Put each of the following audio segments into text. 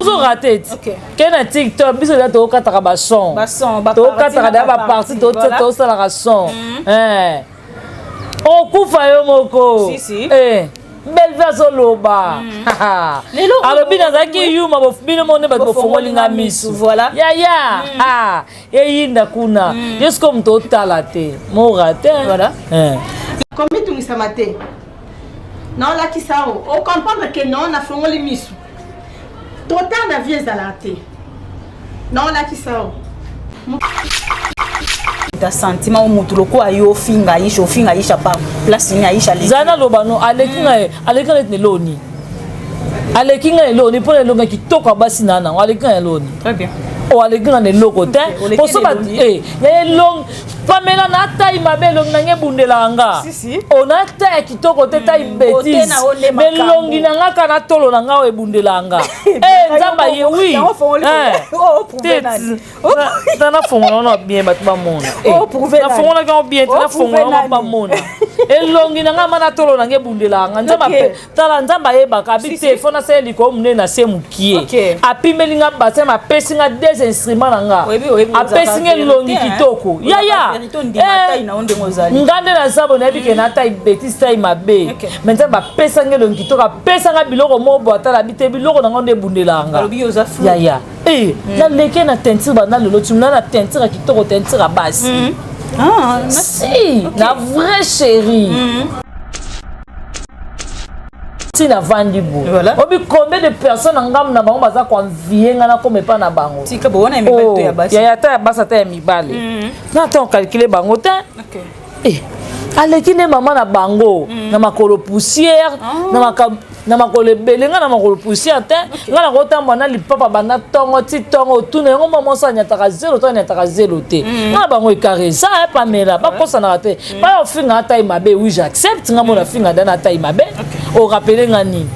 Ozo rate ti. Ke na TikTok, biso eza tokataka bason, tokataka da bapartie, tosalaka son. Okufa yo moko. Belve azoloba, alobi nazalaki yuma, bino mo nde bato bofongoli nga misu. Yaya, eyinda kuna, yo sikoyo moto otala te, mora te. Komitungisama te, naolakisa o ocomprendre ke non, nafongoli misu. Trop tard na vie ezalaka te, naolakisa o. Ta sentiment o mutu lokola yo ofinga Aisha, ofinga Aisha par place nini? Aisha? Zala naloba no, aleki ngai, aleki ngai neti eloni, aleki ngai eloni mpo na elongi ya kitoko ya basi na nango, aleki ngai eloni. Très bien. O aleki ngai na eloko te. Poso ya elongi, Pamela, na taille mabe, elongi na ngai ebundelaka nga. O na taille ya kitoko te, taille bêtise, mais elongi na nga kaka na tolo na nga oyo ebundelaka nga. Nzambe aye wi te, nafongola wana bien, bato bamona. Nafongolaki yango bien te, nafongola yango bamona elongi na nga ma na tolo na nga ebundelaka nga. Nzambe, tala, Nzambe ayebaka abi te, fo nasala likolo monene na se mokie. Apimeli nga bassin, apesi nga des instruments na nga, apesi nga elongi kitoko. Yaya, nga nde naza boye, nayebi ke na taille bêtise, taille mabe, mais Nzambe apesanga elongi kitoko, apesanga biloko moko boye. Atala bi te, biloko na nga nde ebundelaka nga. Yaya, naleke na teinture banda lelo timuna na teinture ya kitoko, teinture ya basi. Si na vrai chéri ntina avandi boye, obi combien de personnes na ngambu na bango baza koenvier nga nakoma epa na bango? Yaya, ata ya basi, ata ya mibale, na ata ocalcule bango te. Aleki nde mama na bango na makolo poussière, na makolo ebele. Nga na makolo poussière te, nga na kotambola na lipapa banda ntongo ti ntongo. Otuna yango, mwa mwasi anyataka zelo to anyataka zelo te. Nga na bango ekare eza Pamela, bakosanaka te. Baya ofinga atai mabe, oui, j'accepte. Nga mona finga da na atai mabe, orappeler nga nini?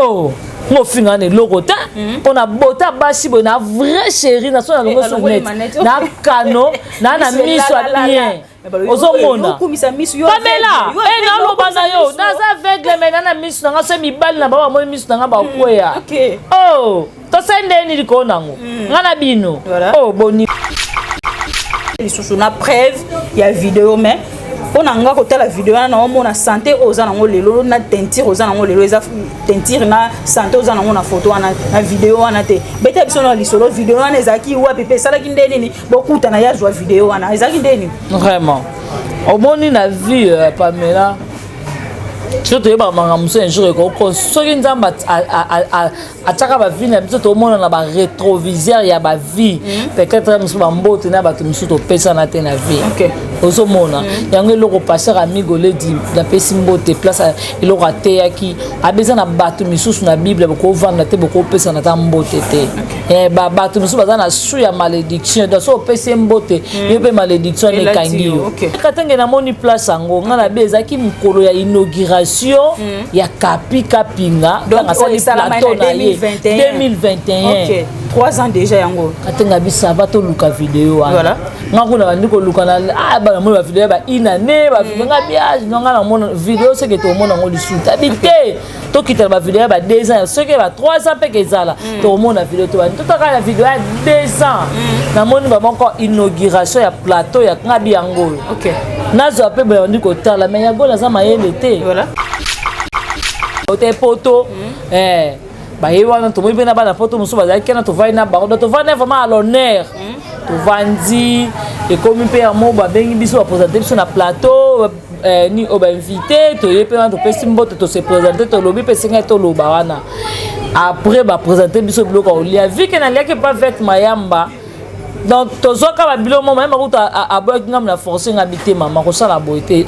Oh, nga ofinga na eloko te mpo na bota basi boye na vrai chéri na so na longo so net na kano na na miso ya bien. Ozomona Pamela, e naloba na yo, naza aveugle, mais na na miso na nga so mibali na bango bamoni miso na nga, bakweya. Oh, tosali ndeni likolo nango nga na bino. Oh, boni. Lisusu na preuve ya video, mais mpo na nga kotala video wana, naomona santé oyo oza nango lelo na teinture oza nango lelo, eza teinture na santé oza nango na photo wana, na video wana te. Beta biso na lisolo, video wana ezalaki wapi mpe esalaki nde nini bokutana ya zwa video wana, ezalaki nde nini? Vraiment, omoni na vie, Pamela, so toyebaka makambo mosusu un jour ekoko. Soki Nzambe atiaka bavie na biso, tomona na barétroviseur ya bavie, peut-être mosusu bambote na bato mosusu topesana te na vie. Ozomona yango, eloko pasteur Amigo Ledi napesi mbote, place eloko ateyaki abeza na bato misusu na Bible, bokovanda te, bokopesana ata mbote te. Bato mosusu baza na su ya malédiction, donc so opesi ye mbote, yo mpe malédiction wana ekangi yo. Katenge namoni place yango, nga na be ezalaki mokolo ya inauguration ya Kapi Kapinga, ntango asali plateau na ye 2021. 3 ans déjà yango. Katenga bisava, toluka video wana. Nga kuna bandi koluka na banamoni bavideo ya ba une année, bavideo nga biage no, nga namona video soki tomona yango lisusu tabi te. Tokita na bavideo ya ba 2 ans, soki ba 3 ans mpe kezala, tokomona video. Tobandi totaka na video ya 2 ans, namoni bamoko inauguration ya plateau ya ngabi yango oyo. Nazwa mpe boye, bandi kotala, mais yango naza mayele te te poto. Baye wana, tomoni mpe na bana poto mosusu bazalaki kena, tovandi na bango, donc tovandi vraiment à l'honneur. Tovandi, ekomi mpe yango babengi biso, baprésente biso na plateau, ni oyo bainvité. Toye mpe wana, topesi mbote, tose présente, tolobi mpe esengai toloba wana. Après baprésente biso biloko ya kolia, vu que naliaki pa avec mayamba, donc tozwaka babiloko mo mayamba kuta aboyaki ngambo na force nga bi te, mama, kosala boye te,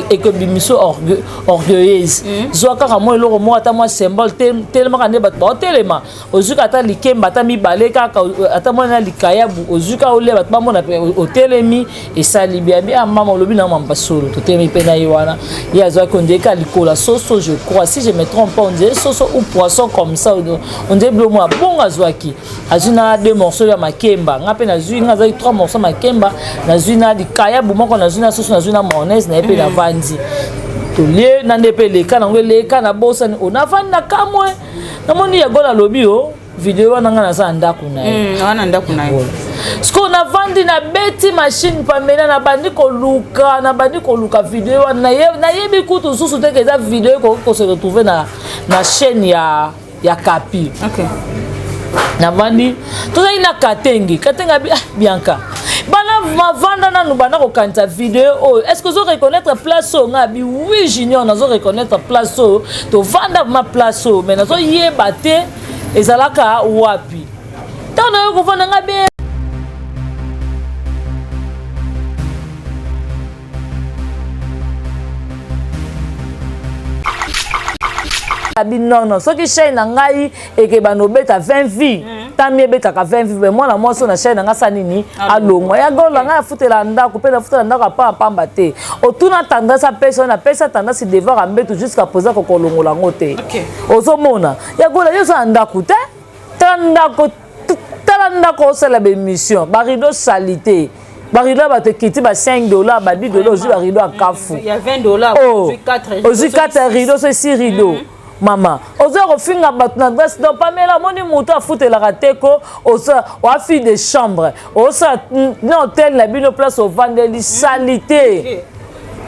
ekobimiso orgueilleuse. Zwa kaka mwa eloko moko, ata mwa symbole, telemaka nde bato baotelema, ozwi ata likemba, ata mibale kaka, ata mwana na likayabu, ozwi kaka olia, bato bamona mpe otelemi, esali bien. Bi ah, mama, olobi na mamba solo. Totelemi mpe na ye wana, ye azwaki on dirait ka likola soso, je crois, si je me trompe pas, on dirait soso ou poisson comme ça, on dirait biloko moko bongo azwaki. Azwi na deux morceaux ya makemba, nga mpe nazwi, nga azwaki trois morceaux makemba, nazwi na likayabu moko, nazwi na soso, nazwi na mayonnaise na ye mpe. Navandi, tolie na nde mpe eleka nango, eleka na bosani o navandi na kamwe, namoni Yago, nalobi o. Video wana nga naza na ndako na ye. Wana ndako na ye. Sikoyo navandi nabeti machine pamela, nabandi koluka, nabandi koluka video wana, nayebi kutu susu te ke eza video ekoki kose retrouver na chaîne ya Kapi. Navandi, tozali na Katenge. Katenge abi: "Ah, Bianca, bana mavanda nanu, banda kokanisa video oyo, est ce que ozo reconnaître place oyo?" Nga abi: "Oui Junior, nazo reconnaître place oyo, tovanda ma place oyo, mais nazoyeba te ezalaka wapi." Ntango nayo kovanda, nga be abi: "Non, non, soki chaîne na ngai ekebanda obeta 20 vues, tami ebetaka 20 vues, mais mwana mwasi oyo na chaîne na ngai asa nini, alongwa ya Gola. Ngai afutela ndako mpe nafutela ndako apa pamba te. Otuna Tendance, apesa oyo napesa Tendance devoir ya mbeto, jusqu'à présent kokolongola yango te." Ozomona ya Gola, yo oza na ndako te. Tala ndako, tala ndako, osala baémission, barideau salité, barideau ya bato ekiti ba 5 $, ba 10 $. Ozwi barideau ya kafu. Ya 20 $. Oh, ozwi 4. Ozwi 4 rideau, so 6 rideau. Mama, oza kofinga bato na adresse. Donc Pamela, omoni moto afutelaka te ko oa fille de chambre, osala na hotel na bino, place ovandeli salité,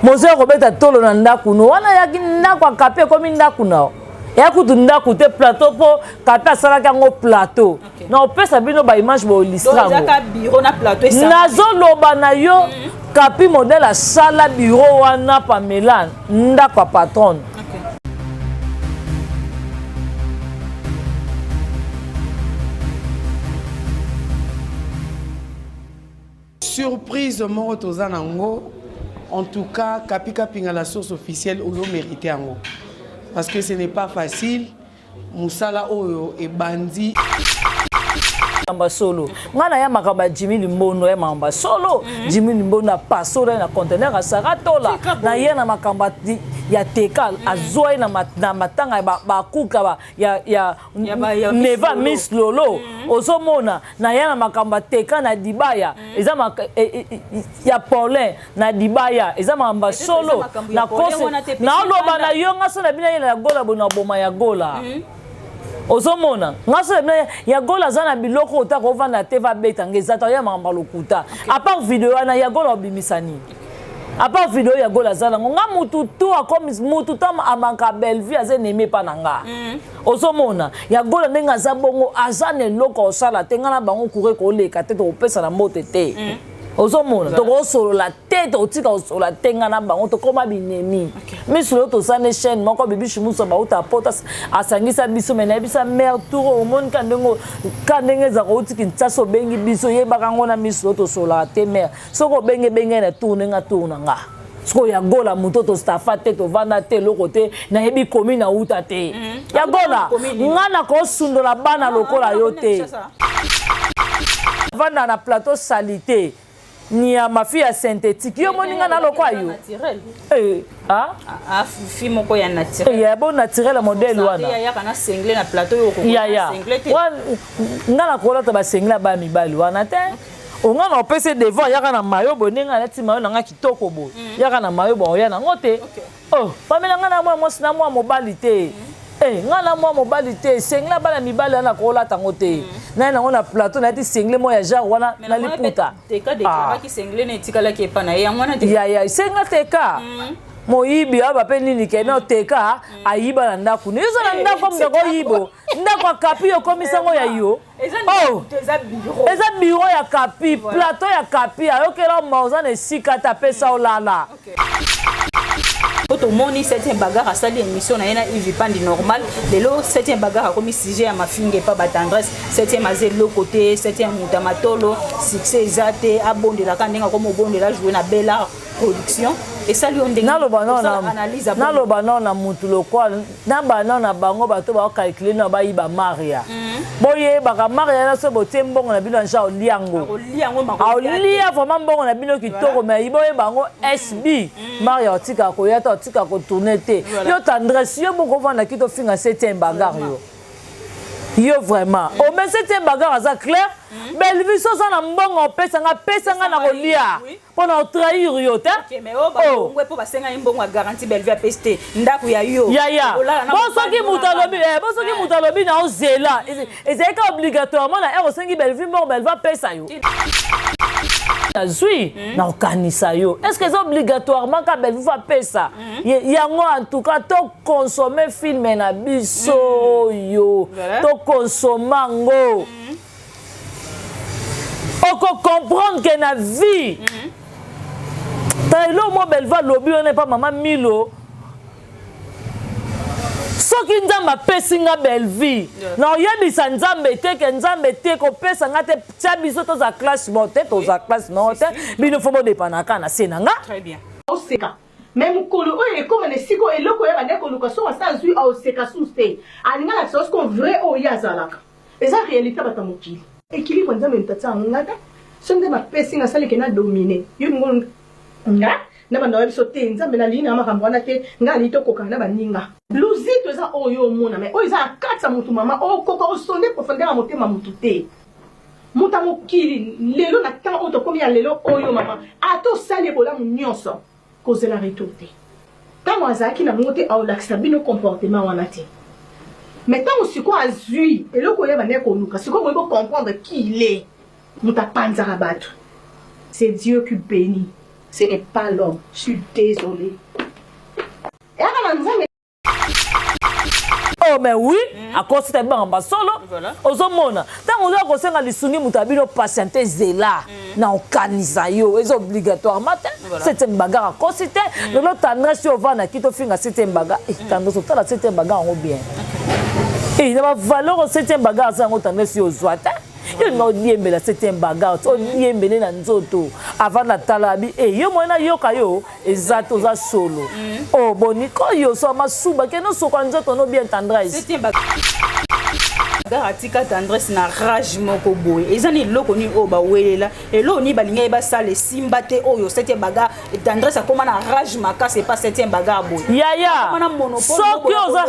mozo ya kobeta tolo na ndako no wana. Yaki ndako akapi, ekomi ndako na eya kutu ndako te, plateau, mpo Kapi asalaki yango plateau. Na opesa bino baimage, boillustre Donc yango. ezaka bureau na plateau esangani. Nazoloba na yo, Kapi modèle asala bureau wana, Pamela, ndako ya patronne. Surprise moko toza nango. En tout cas, Kapi Kapinga, la source officielle, ozo mérité yango parce que ce n'est pas facile, mosala oyo ebandi. Makambo ya solo, ngai na ya makambo ya Jimi Limbondo, ya makambo ya solo, Jimi Limbondo apasola ye na conteneur asara tola na ye na makambo ya teka, azwa ye na matanga ya bakuka ya Ya Miss neva Lolo. Miss Lolo. Ozomona na ye na makambo ya teka na dibaya, eza ya Paulin na dibaya, eza makambo ya Peut-être solo. eza makambo ya Na Paulin kose wana te, pesi naoloba kanda. na yo, nga so na bino ye na Gola boye na boma ya Gola. Ozomona nga so na bino ya Gola aza na biloko oyo taka ovanda te, vabeta nga eza ta ya makambo ya lokuta. À part video wana, ya Gola obimisa nini? À part video ya Gola aza nango, nga mutu tu akomi mutu to amanka Bellevue, aza ennemi epa na nga. Ozomona ya Gola ndenge aza bongo, aza na eloko osala te. Nga na bango courant koleka te, tokopesa na mbote te. Ozomona tokosolola te, tokotika kosolola te. Nga na bango tokóma binemi. Miso oyo tosala chaîne moko, bibishi muso bauta pota asangisa biso. Me nayebisa mare tour, omoni ka ndenge, ka ndenge ezaka, outi Kinshasa, obengi biso, yebaka ngo na miso oyo tosololaka te. Mare, soki obenge, ebenge na tour ndenge tour na nga. Sikoyo ya Gola, moto tostafa te, tovanda te, eloko te, nayebi komi na uta te. Ya Gola, nga na kosundola bana lokola yo te, vanda na plateau salité, nyama fi ya synthétique. Yo moni nga na lokwa yo? Naturel. Eh, ah? Ah, fi moko ya naturel. Ya bo naturel ya modèle wana. Yayaka na singlet na plateau oyo okoki yaya singlet te. Nga na kolata basinglet ya baya mibali wana te. Onga na opesi devant, yaka na mayo boye, ndenge alati mayo na nga kitoko boye, yaka na mayo boye, oya nango te. Oh, pamela, nga na mwa mwasi na mwa mobali te. Eh, nga na mwa mobali te. Singlet bana mibali wana kolata yango te. Naye nango na plateau, nayeti singlet moko ya genre wana na liputa. Teka déclaraki singlet na etikalaki epa na ye, yango wana te. Yaya, senga teka moyibi awa bape nini kene oteka ayiba na ndako ne. Eza na ndako moto akoyibo ndako akapi, okomisango ya yo. Eza Oh. ndako te, eza bureau. Eza bureau ya Kapi, plateau ya Kapi. Ayokela ma oza na esika te, apesa olala. Po tomoni septième bagarre asali émission na ye na Ivi Pandi normal. Lelo septième bagarre akomi sujet ya mafinga epa batendresse. Septième aza eloko te, septième moto ya matolo, succès eza te, abondelaka ndenge akomi obondela, joue na Bela Production. Esali yo ndenge naloba nao osala na analyse ya bongo? Naloba nao na mutu lokwa na banao na bango, bato baocalcule nao bayiba Maria. Boyebaka Maria na so botie mbongo na bino anja olia yango. Akolia yango, makolia te. Aolia vraiment mbongo na bino kitoko, mais boyeba yango sb Maria otikaka koya te, otikaka kotourne te. Yo Tendresse, yo moko ovanda ki tofinga septième bagarre yo. Yo vraiment ome septième bagarre aza clair. Bellevue so oza na mbongo opesa nga, pesa nga na kolia mpo na otrahir yo te. Oh. Mpo basengaki mbongo ya garantie, Bellevue apesi te, ndako ya yo. Yaya, bo soki moto alobi, bo soki moto alobi na ozela, ezalaki obligatoirement na heure osengi Bellevue mbongo, Bellevue apesa yo, nazwi na kokanisa yo. Est ce que eza obligatoirement ka Bellevue apesa yango? En tout cas, toconsommer film na biso oyo, toconsommer yango, okocomprendre ke na vie ta elo mo Bellevue alobi wana epa mama Milo: soki Nzambe apesi nga Bellevue, na oyebisa Nzambe te ke Nzambe te kopesa nga te, tia biso toza classe moko te, toza classe moko te, bino fo bodepana na se na nga. Oseka me mokolo oyo ekóma na esika oyo eloko oyo abandaki koluka, so asa azwi, aoseka susu te, alinga na biso siko vrai oyo ye azalaka. Eza réalité, bato ya mokili. Équilibre, Nzambe moto atia yango, nga te. So Nzambe apesi nga, asaleke na domine yo ningo nga na banda oya biso te. Nzambe nalingi na makambo wana te, nga alingi tokokana na baninga. Luzito eza oyo omona, mais oyo eza na kati ya motu, mama, okoka osonde profondeur ya motema motu te. Moto ya mokili lelo, na temps oyo tokomi ya lelo oyo, mama, ata osali bolamu nyonso, kozela retour te. Ntango azalaki na yango te, aolakisa bino comportement wana te, mais ntango sikoyo azwi eloko oyo abandaki koluka, sikoyo boyi bocomprendre qui il est. Moto apanzaka bato, c'est Dieu qui bénit, ce n'est pas l'homme. Je suis désolé, eyaka na Nzambe. Oh mais oui, akosi te, banga solo. Ozomona ntango oza kosenga lisungi, moto ya bino patiente, ezela na okanisa yo, eza obligatoirement te. Septième bagarre akosi te. Lelo Tendresse, yo ovandaki tofinga septième bagarre. Tendresse, otala septième bagarre yango bien na bavaleur. Septième bagarre aza yango. Tendresse, yo ozwa te, yo linga odiembela septième bagarre, odiembele na nzoto avant natala abi e yo moye nayoka yo eza te, oza solo. O boni koyo so masuba kende osoka nzoto no bien, Tendresse. Atika Tendresse na rage moko boye. Eza na eloko nini oyo bawelela, eloko nini balingaki basala esimba te, oyo septième bagarre, Tendresse akóma na rage makasi epa septième bagarre boye? Yaya, soki oza,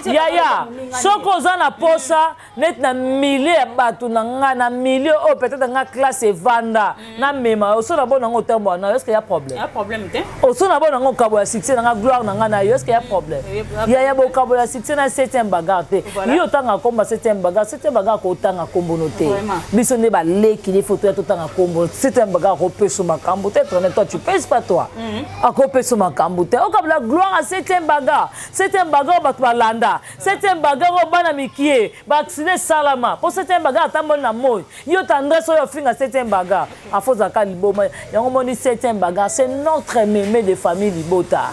yaya, soki oza na posa neti na milieu ya bato na nga, na milieu oyo peut-être nga classe evanda, namema oso na bona yango, otambola na yo, est-ce que ya problème? Problème te. Oso na bona yango, okabo ya succès na nga, gloire na nga na yo, est-ce que ya problème? Yaya, bokabo ya succès na septième bagarre te. Yo otanga komba septième bagarre, septième bagarre kotanga kombono te. Biso nde baleki nde foto ya totanga kombo. Septième bagarre akopesa makambo te. Traîne toi, tu pèses pas, toi. Akopesa makambo te. Okabela gloire à septième bagarre, septième bagarre bato balanda septième bagarre oyo, bana mikie baaccident esalama mpo septième bagarre atamboli na moi. Yo Tendresse oyo ofinga septième bagarre, afozalaka liboma yango. Moni septième bagarre, c'est notre mémé de famille libota.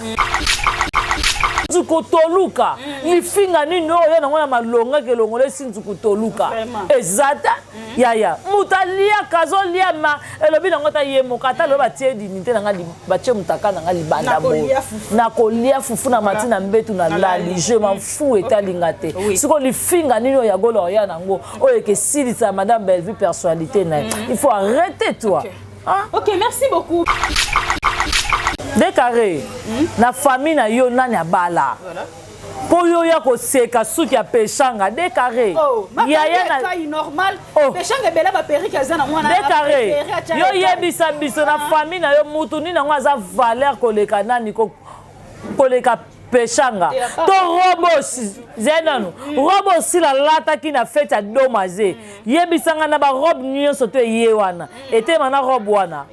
Nzuku toluka lifinga nini oyo nango na malonga kelongola esi nzuku toluka eza te. Yaya, moto aliaka, azolia ma elobi nango ta ye moko, ata lobi batie dignité na nga, batie motaka na nga libanda boye, nakolia fufu na mati na mbetu na lali, je m'en fous, etalinga te. Sikoyo lifinga nini oyo ya Gola oya nango oyo ekesilisa madame Bellevue personnalité na ye? Il faut arrêter, toi. Hein? Ok, merci beaucoup. De carré na famille na yo, nani abala mpo yo ya koseka suki ya Peshanga de carré? Yaya na normal. Peshanga ebele baperruque aza na mwana. De carré, yo yebisa biso na famille na yo, mutu nini yango aza valeur koleka nani, koleka Peshanga? To robe ze nanu, robe osila alataki na fete ya domaze, yebisanga na barobe nyonso to eye wana etema na robe wana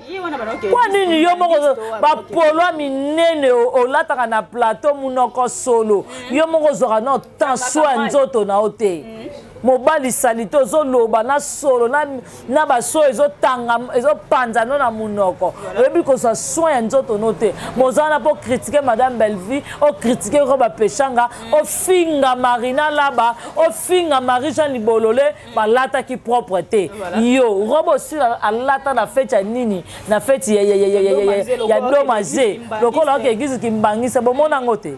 mpo nini? Yo moko bapolo ya minene olataka na plateau, munoko solo, yo moko ozwaka no tension ya nzoto na yo te. Mobali sali te, ozoloba na solo na baso ezotanga, ezopanza no na monoko, oyebi kozwa soin ya nzoto no te. Moza wana mpo critiquer madame Bellevue, ocritiquer robe Peshanga, ofinga Marina Laba, ofinga Marie Jean Libolole, balataki propre te. Yo robe osila alata na fete ya nini, na fete ya domaze, lokola oke église kimbangisa, bomona yango te.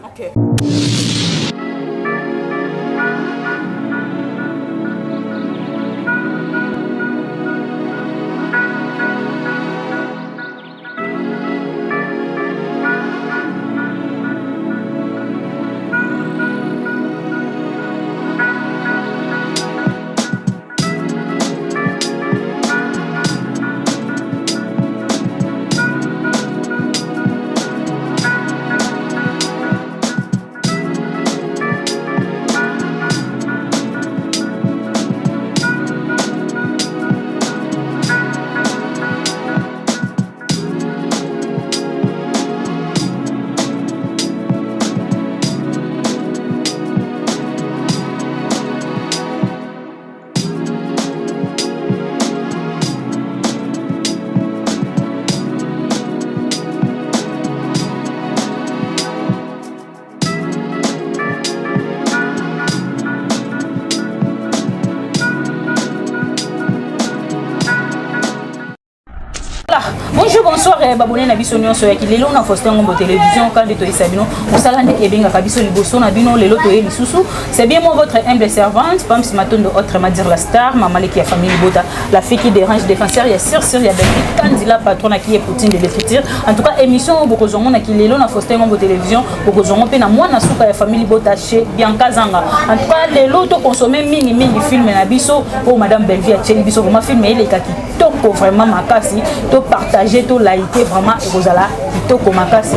bonsoir eh, babone na biso nyonso ya kilelo na Faustin Ngombo Télévision quand toyesa bino mosala nde ebengaka biso liboso na bino lelo toye lisusu. C'est bien moi, votre humble servante, Pams Matondo, autrement dire la star, maman leki ya famille Libota, la fille qui dérange, défenseur ya Sir Sir ya Belgique, Kandila patron qui est Poutine de l'écriture. En tout cas, émission bokozongo na kilelo na Faustin Ngombo Télévision, bokozongo pe na mwana suka ya famille Libota chez Bianca Zanga. En tout cas, lelo to consommer mingi mingi film na biso oyo madame Bellevue atieli biso. Vraiment, film eleka kitoko vraiment makasi. To partager, to liker, vraiment ekozala kitoko makasi.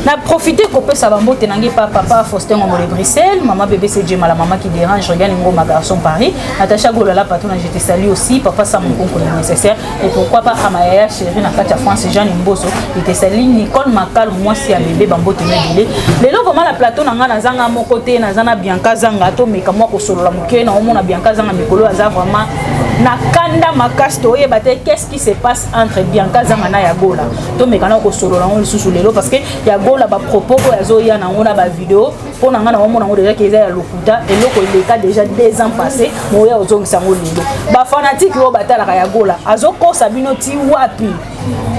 Na profite kopesa bambote na ngai pa papa Faustin Ngombo de Bruxelles, mama bébé Djema, la maman qui dérange, Regan Ngoma, garçon Paris, Natacha Golala, patron, je te salue aussi, papa Sam Nkonko, le nécessaire, et pourquoi pas Amayaya chérie na kati ya France, Jeanne Mboso, je te salue, Nicole Makal, mwasi ya bébé, bambote mebele. Lelo vraiment la plateau na ngai nazanga moko te, naza na Bianca Zanga. Tomeka mwa kosolola moke na omona Bianca Zanga mikolo aza vraiment na kanda makasi. Toyeba te qu'est-ce qui se passe entre Bianca Zanga na Yagola. Tomeka na kosolola yango lisusu lelo, parce que Yagola, bapropos oyo azoya nango na bavideo, mpo na ngai na omona yango déjà ke eza ya lokuta. Eloko eleka déjà 2 ans passé, moya ozongisa yango lelo. Bafanatiques oyo batalaka Yagola, azokosa bino ti wapi?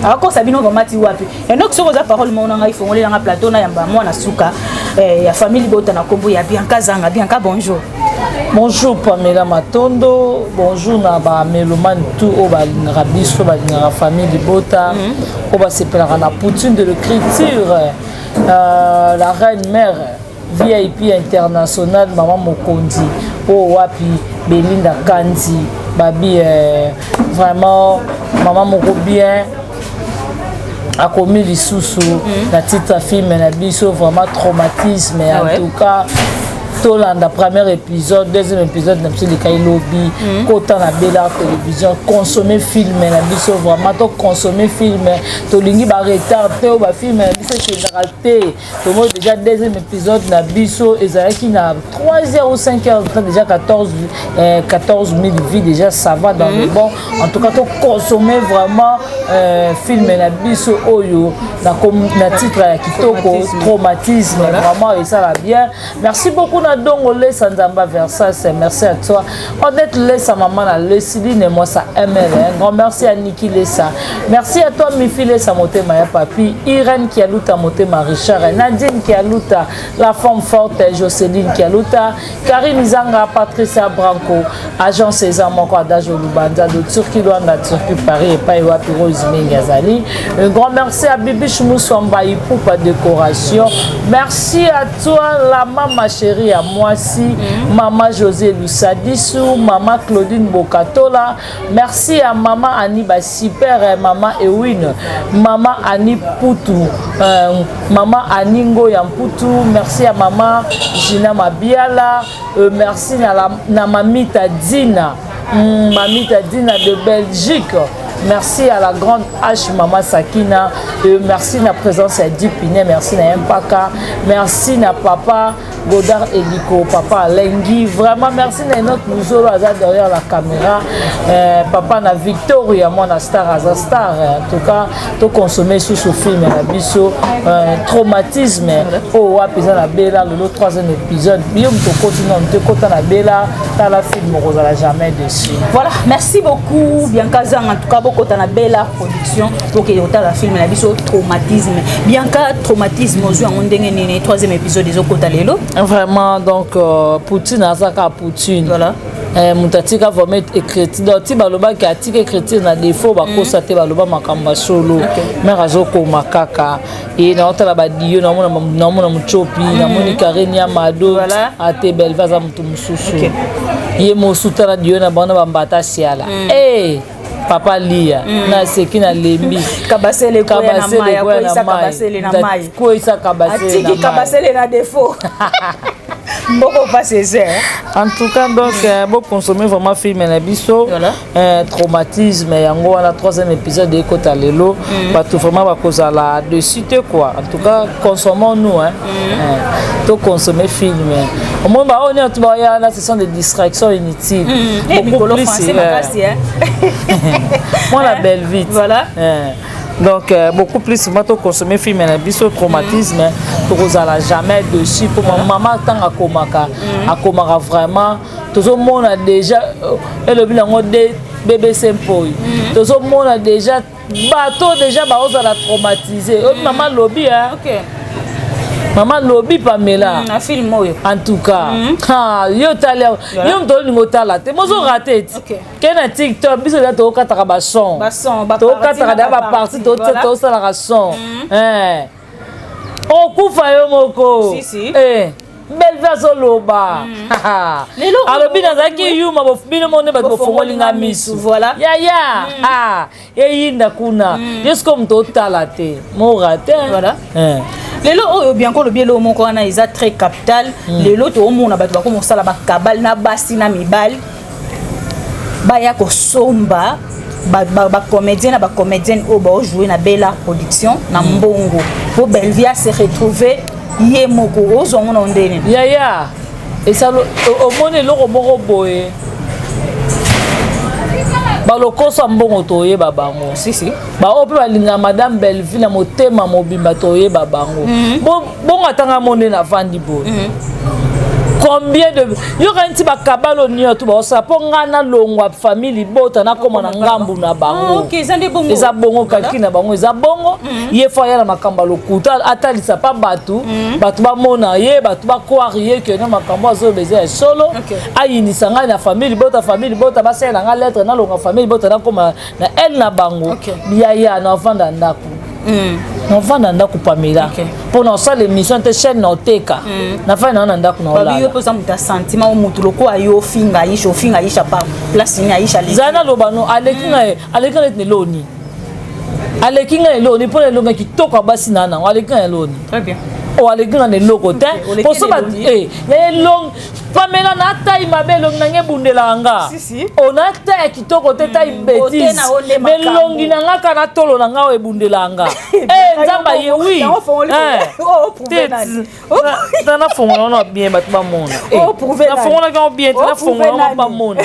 Akosa bino vraiment ti wapi? Enoki, soki oza parole moko na ngai, fongoli nanga plateau na yamba mwana suka ya famille Libota na nkombo ya Bianca Zanga. Bianca, bonjour. Bonjour Pamela Matondo, bonjour na bamélomane tout oyo balingaka biso, balingaka famille Libota, oyo basepelaka na Poutine de l'écriture, la reine mère VIP international, mama mokonzi oyo wapi Belinda Kanzi babi, vraiment mama moko bien akomi lisusu na titre ya film na biso, vraiment Traumatisme. En tout cas, tolanda premier épisode, deuxième épisode na biso elekai lobi. Kota na Bela Télévision, consommer film na biso. Vraiment, toconsommer film, tolingi baretard te. Oyo bafilm na biso ekendaka te. Tomoni déjà deuxième épisode na biso ezalaki na 3 heures ou 5 heures, déjà 14 000 vues déjà, ça va dans le bon. En tout cas, toconsommer vraiment film na biso oyo na titre ya kitoko, Traumatisme. Vraiment, esala bien. Merci beaucoup na Dongo Lesa Nzamba Versas, merci à toi Odette Lesa, maman na Lesiline, moi ça ML. Un grand merci à Niki Lesa, merci à toi Mifi Lesa, motema ya papi Irène Kialuta, motema Richard, Nadine Kialuta, la femme forte Jocelyne Kialuta, Karine Zanga, Patricia Branco, agent César moko, Adage Lubanza de Turquie Luanda, Turquie Paris, epai wapi Rose Mingi azali. Un grand merci à Bibiche Moussamba Ipupa décoration. Merci à toi la maman chérie à mwasi, maman José Lusadisu, maman Claudine Bokatola. Merci à maman Annie Basiper, maman Ewin, maman Annie Poutou, maman Annie Ngoya Mputu. Merci à maman Gina Mabiala, merci na Mamita Dina, Mamita Dina de Belgique. Merci à la grande H, Mama Sakina. Merci na présence à Dipine, merci na Mpaka, merci na papa Godard Eliko, papa Lengi. Vraiment, merci na Enoch Mouzolo, aza derrière la caméra. Papa na Victoria, moi star, aza star. En tout cas, to consommer sous ce film na biso, Traumatisme. Oh, wapi na Bela, le troisième épisode. Bio to continue, on te kota na Bela, tala film, ozala jamais déçu. Voilà, merci beaucoup Bianca Zang. En tout cas, beaucoup na Bela Production. Donc, otala film na biso Traumatisme. Bianca, Traumatisme ozwi yango ndenge nini? Troisième épisode ezokota lelo. Vraiment, donc Poutine azaka Poutine. Moto atika vraiment écriture, donc ti balobaki atika écriture na défaut, bakosa te, baloba makambo ya solo. Mare azokoma kaka e naotala badio, naomona Mutiopi, namoni Kareni ya Mado. Ate Belve aza moto mosusu, ye mosu tala dio na bango na bambata siala. E papa lia, naseki, nalembi. Kabasele kabasele na mai. Kweyisa kabasele. Atiki kabasele na défaut, mboko pasi eza. En tout cas, donc boconsommer vraiment film na biso. Traumatisme yango wana, troisième épisode ekota lelo. Bato vraiment bakozala dessus te quoi. En tout cas, consommons nous hein. Toconsommer film, omoni baoyo nyonso baya wana, ce sont des distractions inutiles. Beaucoup plus makasi. Mwana belle vite. Donc beaucoup plus moi toconsommer film na biso Traumatisme, tokozala jamais dessus. Mpo mama ntango akomaka, akomaka vraiment, tozomona déjà elobi nango BBC Mpoi, tozomona déjà. Bato déjà baozala traumatisé. Oyo mama lobi, hein. Mama lobi, Pamela. Na film oyo. En tout cas, ah, yo tali, yo moto olingi otala te, mozo rate ti. Ke na TikTok, biso deja tokataka bason. Bason, ba tokataka partie deja na ba partie. Ba partie, voilà. Tosalaka son. Eh. Okufa yo moko. Si, si. Eh. Belve azoloba. Lelo alobi nazalaki yuma, bino mo nde bato bofongoli nga misu. Voilà. Yaya, ah, eyinda kuna, yo sikoyo moto otala te, mora te. Voilà. Eh. Lelo oyo, Bianco, olobi eloko moko wana eza très capital. Lelo toomona bato bakoma kosala bakabale na basi na mibali, baya kosomba bacomédien na bacomédienne oyo baojoue na Bella Production na mbongo, po Belvia se retrouve ye moko. Ozwa ngo na ndeni? Yaya, esalo omoni eloko moko boye, balokoso ya mbongo, toyeba bango. Si, si. Baoyo mpe balingaka madame Belleville na motema mobimba, toyeba bango. Bongo atanga mo nde navandi boye, combien de yoka nti bakabalo nyonso baosala mpo ngai nalongwa famille libota, nakóma na ngambu na bango. Ah, ok, eza nde bongo. Eza bongo, calcul na bango eza bongo. Ye fo aya na makambo ya lokuta, atalisa mpa bato, bato bamona ye, bato bakware ye ke no makambo azoyoba eza ya solo. Ayinisa ngai na famille libota, famille libota basalela ngai lettre, nalonga famille libota, nakóma na ele na bango. Yaya, na ovanda ndako, na ovanda ndako, Pamela. Mpo na osala émission te, chaîne na oteka, nafandi nao na ndako na Babi yo olala. mpe oza moto ya sentiment, o motu lokola yo ofinga Aisha, ofinga Aisha par place nini? Aisha aleki. Zala naloba no, aleki ngai, aleki ngai neti na eloni, aleki ngai eloni mpo na elongi ya kitoko ya basi na nango, aleki ngai eloni. Très bien. O aleki ngai na eloko te. Oleki poso na elongi. Na elongi, Pamela, na tai mabe, elongi na ngai ebundelaka nga. Si, si. O na tai ya kitoko te, tai Beauté bétise. na yo nde Me makambo. elongi na nga kaka na tolo na nga oyo ebundelaka nga. Eh, Nzambe aye wi. Yango fongoli Eh. o prouve Te- nani? Nafongola wana bien, bato bamona. O prouve nani? Nafongolaki yango bien te. O Nafongola prouve yango, nani? bamona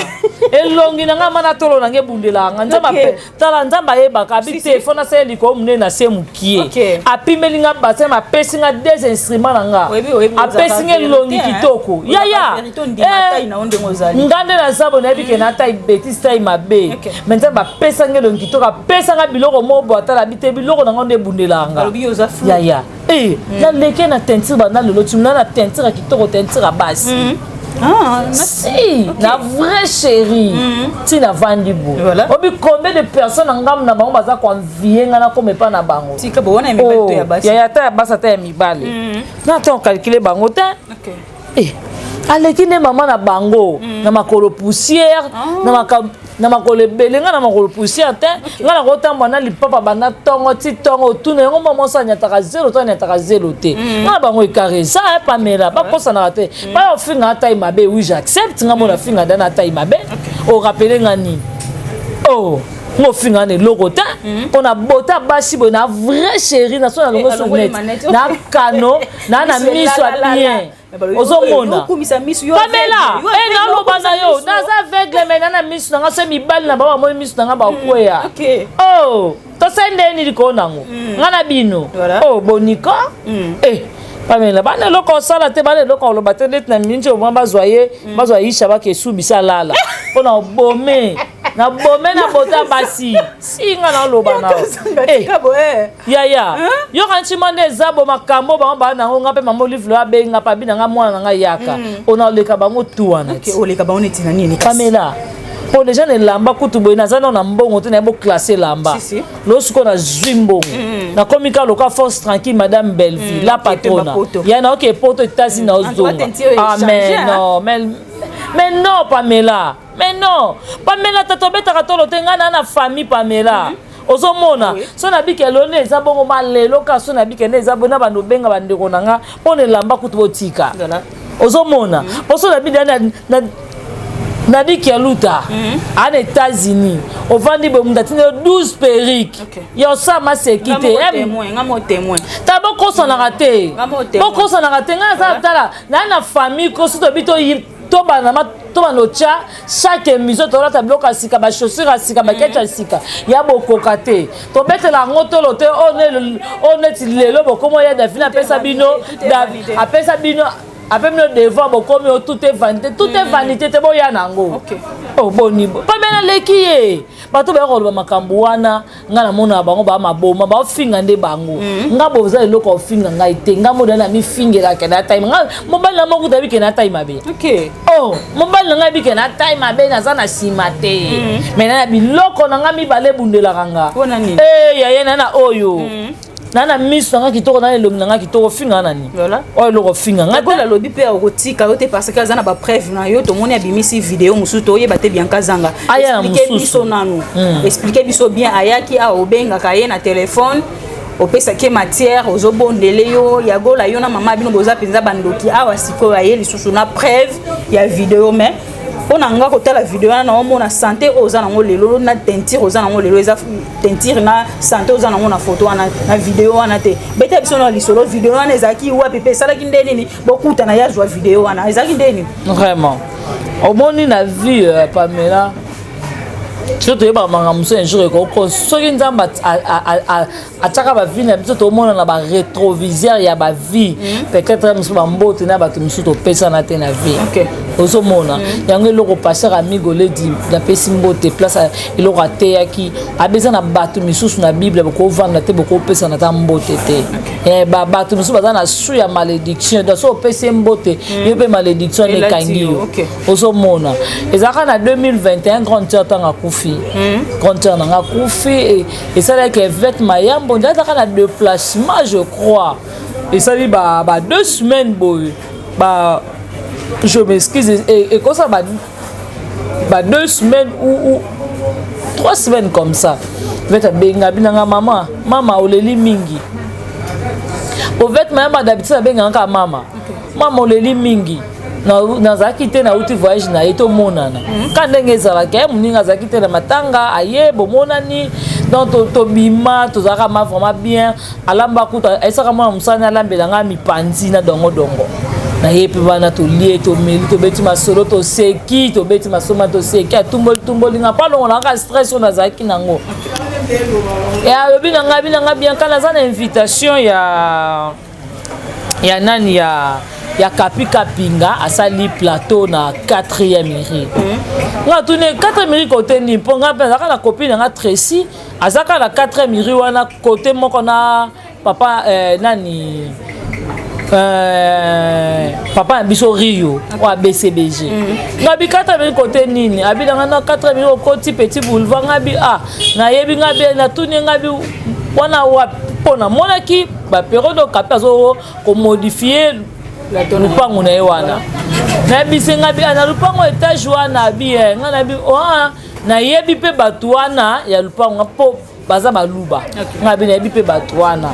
elongi na ngai ma na tolo na ngai ebundelaka nga. Nzambe tala, Nzambe ayebaka abi te, fo nasala likolo monene na se mokie. Apimeli nga bassin, apesi nga des instruments na nga, Oyebi apesi nga elongi kitoko. Yaya, vérité, ondima tai na yo ndenge ozali. Nga nde naza boye, nayebi ke na tai bétise, tai mabe, mais Nzambe apesanga elongi kitoko, apesanga biloko moko boye, atala abi te, biloko na nga nde ebundelaka nga. Alobi yo oza flou. Yaya, eh, naleki na teinture banda lelo timuna na teinture ya kitoko, teinture ya basi. Ah, si na vrai chéri ntina vandi boye. Obi combien de personnes na ngambu na bango baza koenvie nga nakoma epa na bango? Tika bo wana ya mibali to ya basi? Yaya, ata ya basi, ata ya mibali, na ata ocalcule bango te. Eh, aleki nde mama na bango na makolo poussière, na makolo ebele. Nga na makolo poussière te, nga na kotambola na lipapa banda ntongo ti ntongo. Otuna yango, mwa mwasi anyataka zelo to anyataka zelo te. Nga na bango ekare eza ya Pamela, bakosanaka te. Baya ofinga atai mabe, oui, j'accepte. Nga mona finga da na atai mabe, orapele nga nini? Oh, nga ofinga na eloko te, mpo na bota basi boye na vrai chéri na so na longo so Alongoli net manette. na kano na miso ya bien. Ozomona Okumisa miso yo. Pamela. Aveugle, yo E aveugle, naloba okumisa na yo miso. naza aveugle, me na na miso na nga so mibali na bango bamoni miso na nga, bakweya. Oh, tosali ndeni likolo nango nga na bino. Oh, boniko. Eh, Pamela, bana eloko osala te, bana eloko oloba te. Ndeti na miniti omwa bazwa ye, bazwa Isha, bake esubisa alala mpo na obome na bome na bota basi. Si nga naloba na Kozanga Eh, tika boye. Yaya, yoka ntima nde eza bo makambo bango baa nango. Nga mpe mama Olive abenga mpe abi na nga mwana na ngai yaka, ona oleka bango tu wana ti. Oleka bango neti na nini kasi? Pamela, mpo deja na elamba kutu boye naza nao na mbongo te, naye boclasse elamba. Si, si. Lo sikoyo nazwi mbongo, nakomi kaka loka force tranquille, madame Belleville la patrona. Bapoto. Ya na oke poto etasi na ozonga. Teinture Ah, echange, mais hein? non, mais non, Pamela, mais non, Pamela, tata obetaka tolo te. Ngai na famille, Pamela, ozomona so nabiki eloo nde eza bongo malelo ka so nabiki nde eza bongo na bando obenga bandeko na nga mpo na elamba kutu botika. Ozomona mpo so nabi nabiki ya luta aa na États-Unis, ovandi boye, moto atindi yo 12 perruque ya osala maseki te. Nga mo témoin. Ta bokosanaka te. Nga mo témoin. Bokosanaka te. Ngai naza tala naa na famille ko so tobi tobanda tobanda otya chaque émission, tolata biloko ya sika, bachaussure ya sika, baketi ya sika ya bokoka te, tobetela yango tolo te. Oyo neti lelo bokomi oya, Davine apesa bino, apesa bino, ape bino devant, bokomi o tout est vanité, tout est vanité te, boya nango. Oh, boni pambe naleki ye. Bato baya koloba makambo wana, ngai namona bango ba maboma, baofinga nde bango. Nga boza eloko ofinga ngai te. Nga moda na mifingelaka na tai. Nga mobali na moko tabi ke na tai mabe. Oh, mobali na ngai bike na tai mabe, naza na nsima te. Mais na biloko na ngai mibale ebundelaka nga. Mpona nini? Eh, yaya na na oyo. Na na miso na ngai kitoko, na elongi na ngai kitoko, ofinga na nini? Voilà. Oyo eloko ofinga ngai te. Yagola alobi mpe akotika yo te parce que aza na bapreuve na yo. Tomoni abimisi video mosusu, toyeba te. Bianca Zanga, Aya na explike mosusu. biso nanu, explike biso bien. Ayaki awa, obengaka ye na telefone, opesaki ye matière, ozobondele yo Yagola, yo na mama bino boza mpenza bandoki. Awa sikoyo aye lisusu na preuve ya video, mais mpo na nga kotala video wana, naomona santé oyo oza nango lelo na teinture oza nango lelo, eza teinture na santé oza nango na photo wana, na video wana te. Beta biso na lisolo, video wana ezalaki wapi mpe esalaki nde nini bokutana, ye azwa video wana ezalaki nde nini? Vraiment, omoni na vie, Pamela, soki toyebaka makambo mosusu, un jour ekoko soki Nzambe atiaka bavie na biso, tomona na barétroviseur ya bavie, peut-être mosusu bambote na bato mosusu topesana te na vie. Ozomona yango, eloko pasteur Amigo Ledi napesi mbote, place eloko ateyaki abeza na bato misusu na Bible, bokovanda te, bokopesana ata mbote te. Bato mosusu baza na su ya malédiction, donc so opesi ye mbote, yo mpe malédiction wana Elati ekangi yo, yo. Ozomona, ezalaka na 2021, grande sœur ntango akufi, grande sœur nanga akufi, esalaki évêque Mayambo nde azalaka na déplacement, je crois esali ba 2 semaines boye, ba, je m'excuse, ekosala ba 2 semaines ou 3 semaines comme ça. Vete abenga binanga: "Mama, mama, oleli mingi." Ovete Mayamba, d'habitude abengaka kaka mama. "Mama, oleli mingi." Nazalaki te, nauti voyage na ye, tomonana ka ndenge ezalaka ye, moninga azalaki te na matanga, aye bomonani. Donc tobima, tozalaka ma vraiment bien. Alamba kuta, ayesaka mwana mosala, alambela ngai mipanzi na dongodongo na ye mpe wana. Tolie, tomeli, tobeti masolo, toseki, tobeti masolo, toseki, atumboli tumboli nga mpo alongola kaka stress oyo nazalaki nango. E alobi na ngai, abi na ngai: "Bianca, naza na invitation ya nani, ya Kapi Kapinga, asali plateau na 4e rue." Nga tuni: "4e rue kote nini?" Mpo nga mpe azalaka na copine na nga Tracy, azalaka na 4e rue wana, kote moko na papa nani, papa na biso Rio oyo abcbg. Nga bi: "4e rue kote nini?" Abi nanga: "Na 4e rue, okoti Petit Boulevard." Nga bi: "Ah, nayebi." Nga bi natuni, nga bi: "Wana wapi?" Mpo namonaki baperiode oyo Kapi azo komodifie lupango na ye wana. Nayebisi nga bi: "Na lupango étage wana." Abi: "Nga nayebi, nayebi mpe bato wana ya lupango mpo baza baluba." Nga bi: "Nayebi mpe bato wana."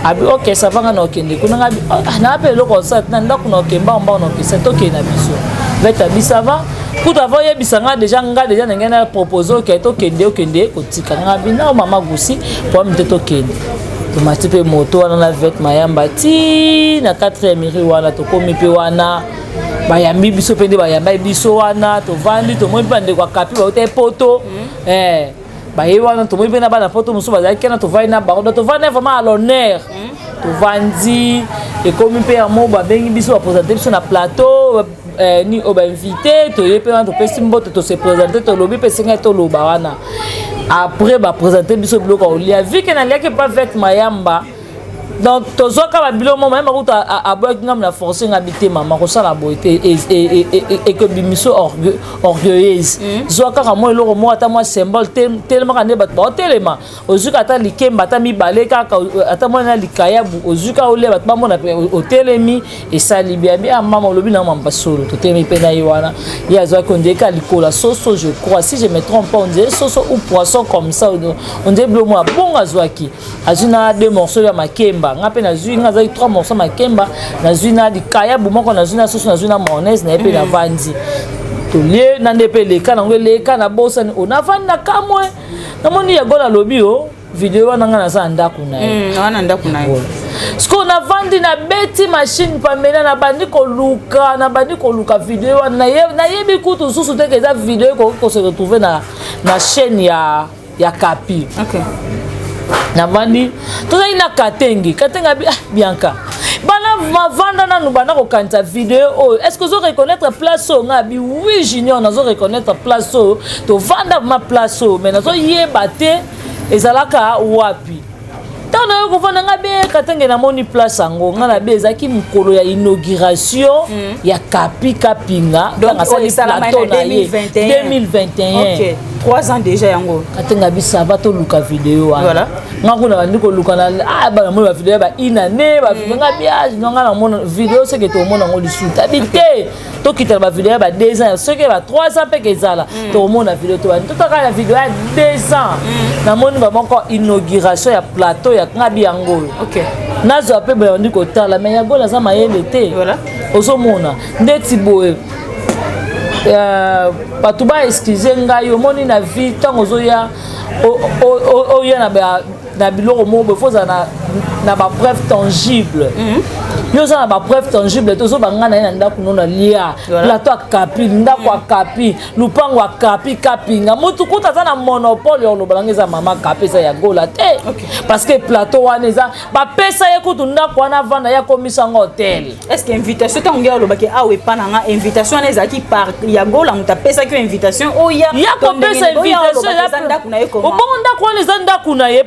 Abi: "Ok, ça va." Nga na okende kuna, nga bi: "Naa mpe eloko osala na ndako, na okemba mbango, na okesa, tokende na biso." Vete abi: "Ça va." Kutu avant oyebisa nga déjà, nga déjà na ngai na propose oke tokende, okende kotika nga bi na mama Gusi po ami te, tokende. Tomati mpe moto wana na Vet Mayamba ti na 4e rue wana. Tokomi mpe wana, bayambi biso mpe nde bayambai biso wana. Tovandi, tomoni mpe bandeko ya Kapi bauta poto, baye wana. Tomoni mpe na bana poto mosusu bazalaki wana, tovandi na bango. Donc tovandi vraiment à l'honneur. Tovandi, ekomi mpe yango babengi biso, baprésente biso na plateau, ni oyo bainvité. Toye mpe wana, topesi mbote, tose présente, tolobi mpe esengai toloba wana. Après baprésente biso biloko ya kolia. Vu que naliaki pa Vet Mayamba, donc tozwaka babiloko mo Mayamba kutu aboyaki ngambo na force nga bi te: "Mama, kosala boye te, ekobimiso orgueilleuse. Zwa kaka mwa eloko moko, ata mwa symbole, telemaka nde bato baotelema. Ozwi ata likemba, ata mibale kaka, ata mwana likayabu, ozwi kaka olia, bato bamona mpe otelemi, esali bien." Bi: "Ah mama, olobi na mamba solo." Totelemi mpe na ye wana. Ye azwaki ondire likola soso, je crois, si je me trompe pas, ondire soso ou poisson comme ça, ondire biloko moko bongo. Azwaki, azwi na deux morceaux ya makemba. Nga mpe nazwi, nga azwaki trois morceaux makemba, nazwi na likayabu moko, nazwi na soso, nazwi na mayonnaise na ye mpe. Navandi, tolie na nde mpe eleka nango, eleka na bosani. O navandi na kamwe, namoni Yago nalobi o video wana, nga naza na ndako na ye. Wana ndako na ye. Sikoyo navandi, nabeti machine pamela, nabandi koluka video wana. Nayebi kutu susu te ke eza video ekoki kose retrouve na chaîne ya Kapi. Navandi, tozali na Katenge. Katenge abi: "Ah, Bianca, bana Mavanda nanu, banda kokanisa video oyo. Est ce que ozo reconnaître place oyo? Ngai abi: oui Junior, nazo reconnaître place oyo. Tovanda ma place oyo, mais nazoyeba te ezalaka wapi. Ntango nayo kovanda, ngai beyeka tenge namoni place yango. Ngai na be ezalaki mokolo ya inauguration ya Kapi Kapinga, ntango asali plateau na ye 2021. Ok, 3 ans déjà yango. Katenga bisava, toluka video wana. Nga kuna bandi koluka na banamoni bavideo ya ba une année, bavideo nga bia nga namona video soki tomona yango lisusu tabi te. Tokitala bavideo ya ba 2 ans, soki ba 3 ans mpe kezala, tokomona video. Tobandi totaka na video ya 2 ans, namoni bamoko inauguration ya plateau ya nga bi yango oyo. Nazwa mpe boye, bandi kotala, mais Yagola aza mayele te. Ozomona ndeti boye, bato ba excuse ngai. Omoni na vie, ntango ozoya oya na biloko moko boye, faut ozala na bapreuve tangible. Yo oza na bapreuve tangible te. Ozoba ngai na ye na ndako no nalia plateau akapi, ndako akapi, lupango akapi Kapinga. Motu kuta aza na monopole ya koloba nanga eza mama Kapi, eza ya Gola te, parce que plateau wana eza bapesa ye kutu ndako wana avanda, ye akomisa yango hotel. Est ce que invitation, ntango ngai alobaki awa epa na nga, invitation wana ezalaki par ya Gola? Moto apesaki yo invitation oya? Ya kopesa invitation ndako na ye? Obongo ndako wana eza ndako na ye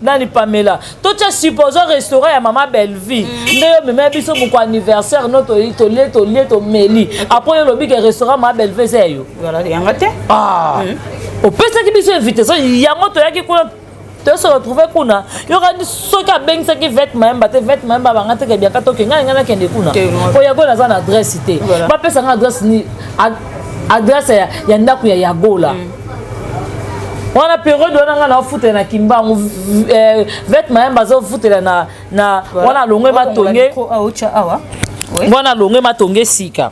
nani? Pamela, totia supposons restaurant ya mama Bellevie nde yo mema biso moko anniversaire no, tolie, tolie, tomeli. Après yo olobi ke restaurant mama Bellevie eza ya yo. Yanga te. Opesaki biso invitation yango, toyaki kuna, toyose retrouve kuna. Yokani soki abengisaki Vet Mayemba te, Vet Mayemba banga teke biaka toke, ngai ngai nakende kuna po Yagola aza na adresse te. Bapesanga adresse ni adresse ya ndako ya Yagola wana. Periode wana ngai naofutela na Kimbangu, Vet Mayemba azofutela na wana. Alongwe Matonge wana, alongwe Matonge sika,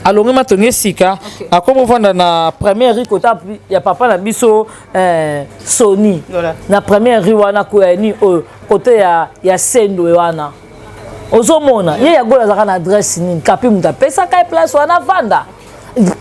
alongwe Matonge sika, akomi ovanda na première rue, kota ya papa na biso Soni. Na première rue wana ni oyo kote ya Sendwe wana. Ozomona ye Yagola azalaka na adresse nini? Kapi moto apesaka ye place wana avanda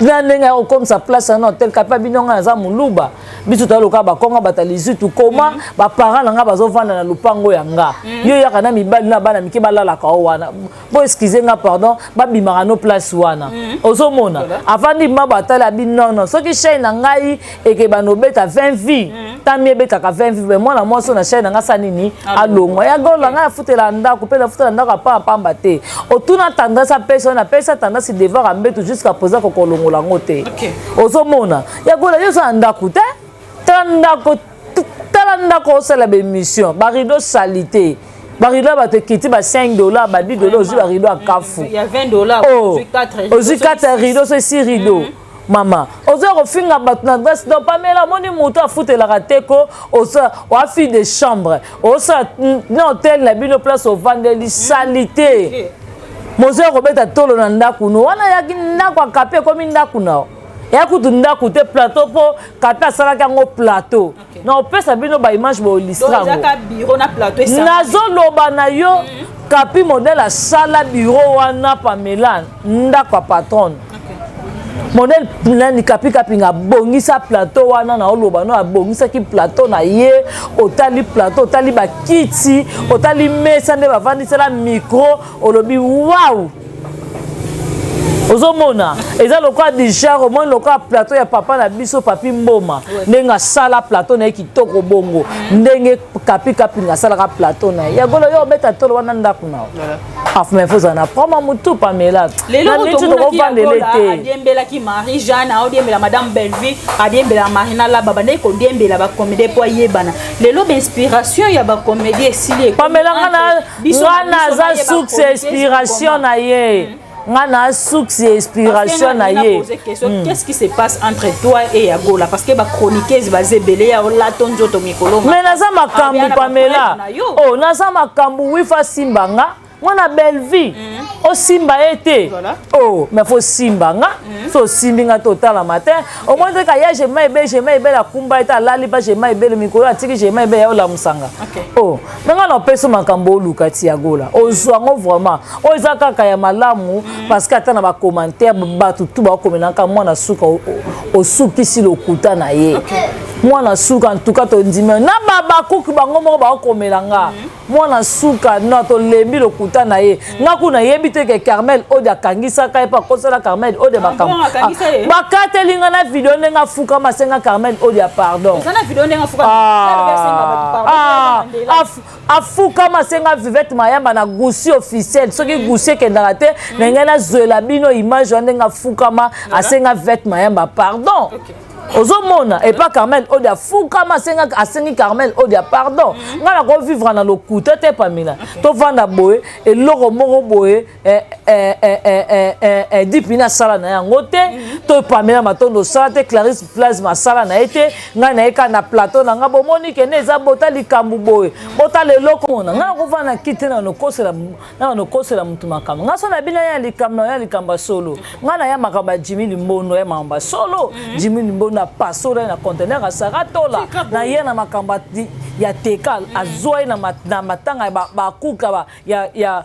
na ndenge ya kokomisa place wana hotel. Kapi abino ngai naza moluba, biso toyaloka bakonga bato lizutu koma. Baparent na ngai bazovanda na lupango ya nga. Yo yaka na mibali na bana mike balalaka o wana. Bo excuse nga, pardon, babimaka no place wana. Ozomona avandi ma batali abi nono, soki chaîne na ngai ekeba nobeta 20 vues, tami ebetaka 20 vues, mais mwana mwasi oyo na chaîne na ngai sa nini alongwa. Ya Gola, ngai afutela ndako mpe nafutela ndako apamba te. Otuna Tendresse, apesa oyo napesa Tendresse devoir ya mbeto, jusqu'à présent kokolongola yango te. Ozomona ya Gola, yo oza na ndako te. Tala ndako, tala ndako, osala baémission, barideau salité, barideau ya bato ekiti ba 5 $, ba 10 $. Ozwi barideau ya kafu. Ya 20 $. Ozwi 4 rideau, so 6 rideau. Mama, oza kofinga bato na adresse. Donc Pamela, omoni moto afutelaka te ko oa fille de chambre, osala na hotel na bino, place ovandeli salité, mozo ya kobeta tolo na ndako no wana. Yaki ndako akapi, ekomi ndako na eya kutu ndako te, plateau, mpo Kapi asalaki yango plateau. Na opesa bino baimage boillustre yango. Nazoloba na yo, Kapi modèle asala bureau wana, Pamela, ndako ya patronne modèle nani, Kapi Kapinga abongisa plateau wana. Na oloba no, abongisaki plateau na ye. Otali plateau, otali bakiti, otali mesa nde bavandisela micro, olobi wow. Ozomona eza lokola du genre, omoni lokola plateau ya papa na biso Papi Mboma, ndenge asala plateau na ye kitoko bongo, ndenge Kapi Kapinga asalaka plateau na ye. Yagolo, yo obeta tolo wana ndako na afuma, ifo ozala na proma motu. Pamela, na niti tokovandele te. Adiembelaki Marie Jeanne, aodiembela Madame Bellevue, adiembela Marina Laba, bandeki kodiembela bacomédie mpo ayebana. Lelo bainspiration ya bacomédie esili. Pamela, nga naza source inspiration na ye, nga na source ya inspiration na ye. Qu'est-ce qui se passe entre toi et Yagola? Parce que bachroniqueuse baza ebele ya olato nzoto mikolo. Mais naza makambo, Pamela. Oh, naza makambo. Wifa simba nga mwana Bellevie, osimba ye te. Oh, mais faut simba nga. So osimbi nga te, otalama te. Omoni te ka ya Jema Ebele, Jema Ebele akumba ye te, alali pa Jema Ebele mikolo, atiki Jema Ebele ya olamusanga. Oh, me nga na opesi makambo oluka ti ya Gola, ozwa yango vraiment. Oyo eza kaka ya malamu, parce que ata na bacommentaire, bato tu bakomelaka mwana suka osukisi lokuta na ye. Mwana suka, en tout cas tondimi na babakuki bango moko baokomela nga. Mwana suka, no tolembi lokuta na ye. Nga kuna yebi te ke Carmel Ode akangisaka ye mpo akosala Carmel Ode makambo. Bon, akangisa ye? Bakateli nga na video ndenge afukama, asenga Carmel Ode ya pardon. Eza na video ndenge afuka? Ah, afukama, asenga Vivete Mayamba na Gusi officiel. Soki Gusi ekendaka te na ngai, nazwela bino image wana ndenge afukama, asenga Vivete Mayamba pardon. Ozomona epa Carmel Ode afukama, asengi Carmel Ode ya pardon. Ngai nakovivre na lokuta te. Pamela, tovanda boye, eloko moko boye Dipina asala na yango te, to Pamela Matondo osala te, Clarisse Plasme asala na ye te. Ngai naye kaka na plateau na ngai, bomoni kende eza bota likambo boye, botala eloko mona. Ngai nakovanda na kiti te na nokosela motu makambo. Ngai so na bino ya likambo na ya likambo ya solo, ngai na ya makambo ya Jimi Limbondo, ya makambo ya solo. Jimi Limbondo apasola ye na conteneur, asara tola na ye na makambo ya teka, azwa ye na matanga ya bakuka ya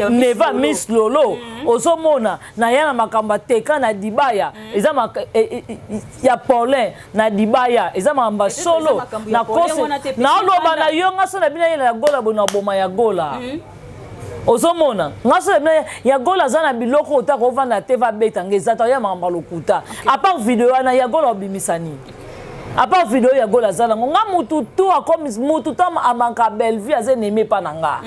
neva Miss Lolo. Ozomona na ya na makambo ya teka na dibaya, eza ya Paulin na dibaya, eza makambo ya solo. Naoloba na yo, nga so na bino yela ya Gola boye na boma ya Gola. Ozomona nga so na bino ya Gola aza na biloko oyo taka ovanda te, vabeta nga eza ta ya makambo ya lokuta. À part video wana, ya Gola obimisa nini? À part video ya Gola aza nango, nga mutu tu akomi mutu to amanka Bellevue, aza ennemi epa na nga.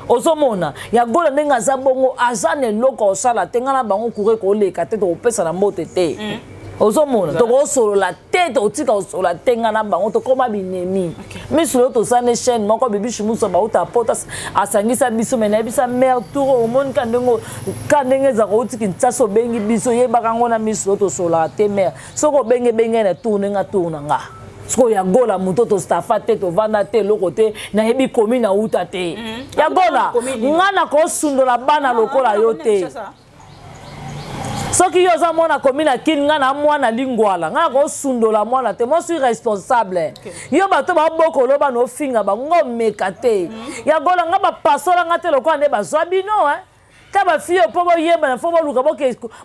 Ozomona ya Gola ndenge aza bongo, aza na eloko osala te. Nga na bango courant koleka te, tokopesa na mbote te. Ozomona tokosolola te, tokotika kosolola te. Nga na bango tokóma binemi. Miso oyo tosala ne chaîne moko, Bibishi Musa bauta pota asangisa biso. Me nayebisa mare tour, omoni ka ndenge ka ndenge ezaka, outi Kinshasa, obengi biso, yebaka ngo na miso oyo tosololaka te. Mare, soki obenge, ebenge na tour ndenge tour na nga. Sikoyo ya Gola, moto tostafa te, tovanda te, eloko te, nayebi komi nauta te. Ya Gola, nga na kosundola bana lokola yo te. Soki yo oza mwana komi na Kini, nga na mwana Lingwala, nga na kosundola mwana te. Moi suis responsable. Yo bato babokolo bana, ofinga bango, omeka te. Ya Gola, nga bapasola nga te lokola nde bazwa bino ta bafille mpo boyebana, fo boluka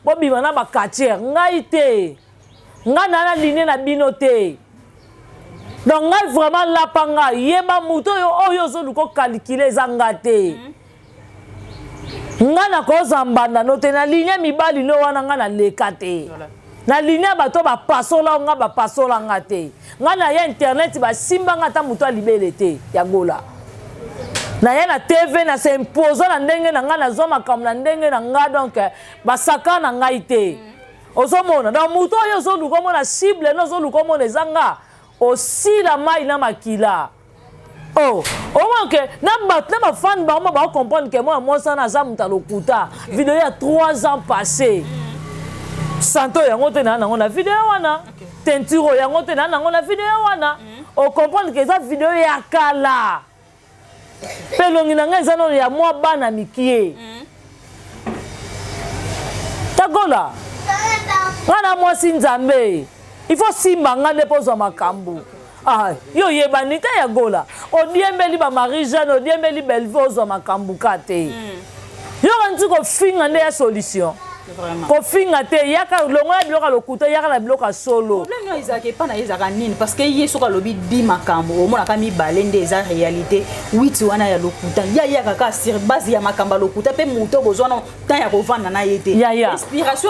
bobima na baquartier. Ngai te, ngai na ligne na bino te. Donc ngai vraiment lapa ngai, yeba moto oyo oyo ozoluka ocalculer eza nga te. Ngai nakozwa mbanda no te na ligne mibali no wana, ngai naleka te na ligne ya bato bapasola nga, bapasola nga te. Ngai na ya internet, basimba nga ata moto alibele te. Ya Gola, naye na TV, na s'imposa na ndenge na ngai, nazwa makambo na ndenge na ngai, donc basaka na ngai te. Ozomona, donc moto oyo ozoluka omona cible no, ozoluka omona eza nga, osila mai na makila. Oh, omona ke na bato na bafani bango bacomprendre ke mwana mwasi wana aza moto alokuta. Video ya 3 ans passé, santo yango te na nango na video wana, teinture oyo yango te na nango na video wana. Ocomprendre ke eza video ya kala, mpe elongi na ngai eza nano ya mwa bana mikie. Tagola, nga na mwasi Nzambe, il faut simba nga nde mpo ozwa makambo. Ah, yo oyebani te. Ya Gola, odiembeli ba Marie Jeanne, odiembeli Bellevue, ozwa makambo ka te. Yo kanisi kofinga nde ya solution? Kofinga te, yaka longola biloko ya lokuta, yaka na biloko ya solo. Problème oyo ezalaka epa na ye ezalaka nini? Parce que ye soki alobi di makambo, omonaka mibale nde eza réalité, 8 wana ya lokuta. Ya yaka kaka sur base ya makambo ya lokuta, mpe moto bozwa na temps ya kovanda na ye te. Yaya. Inspiration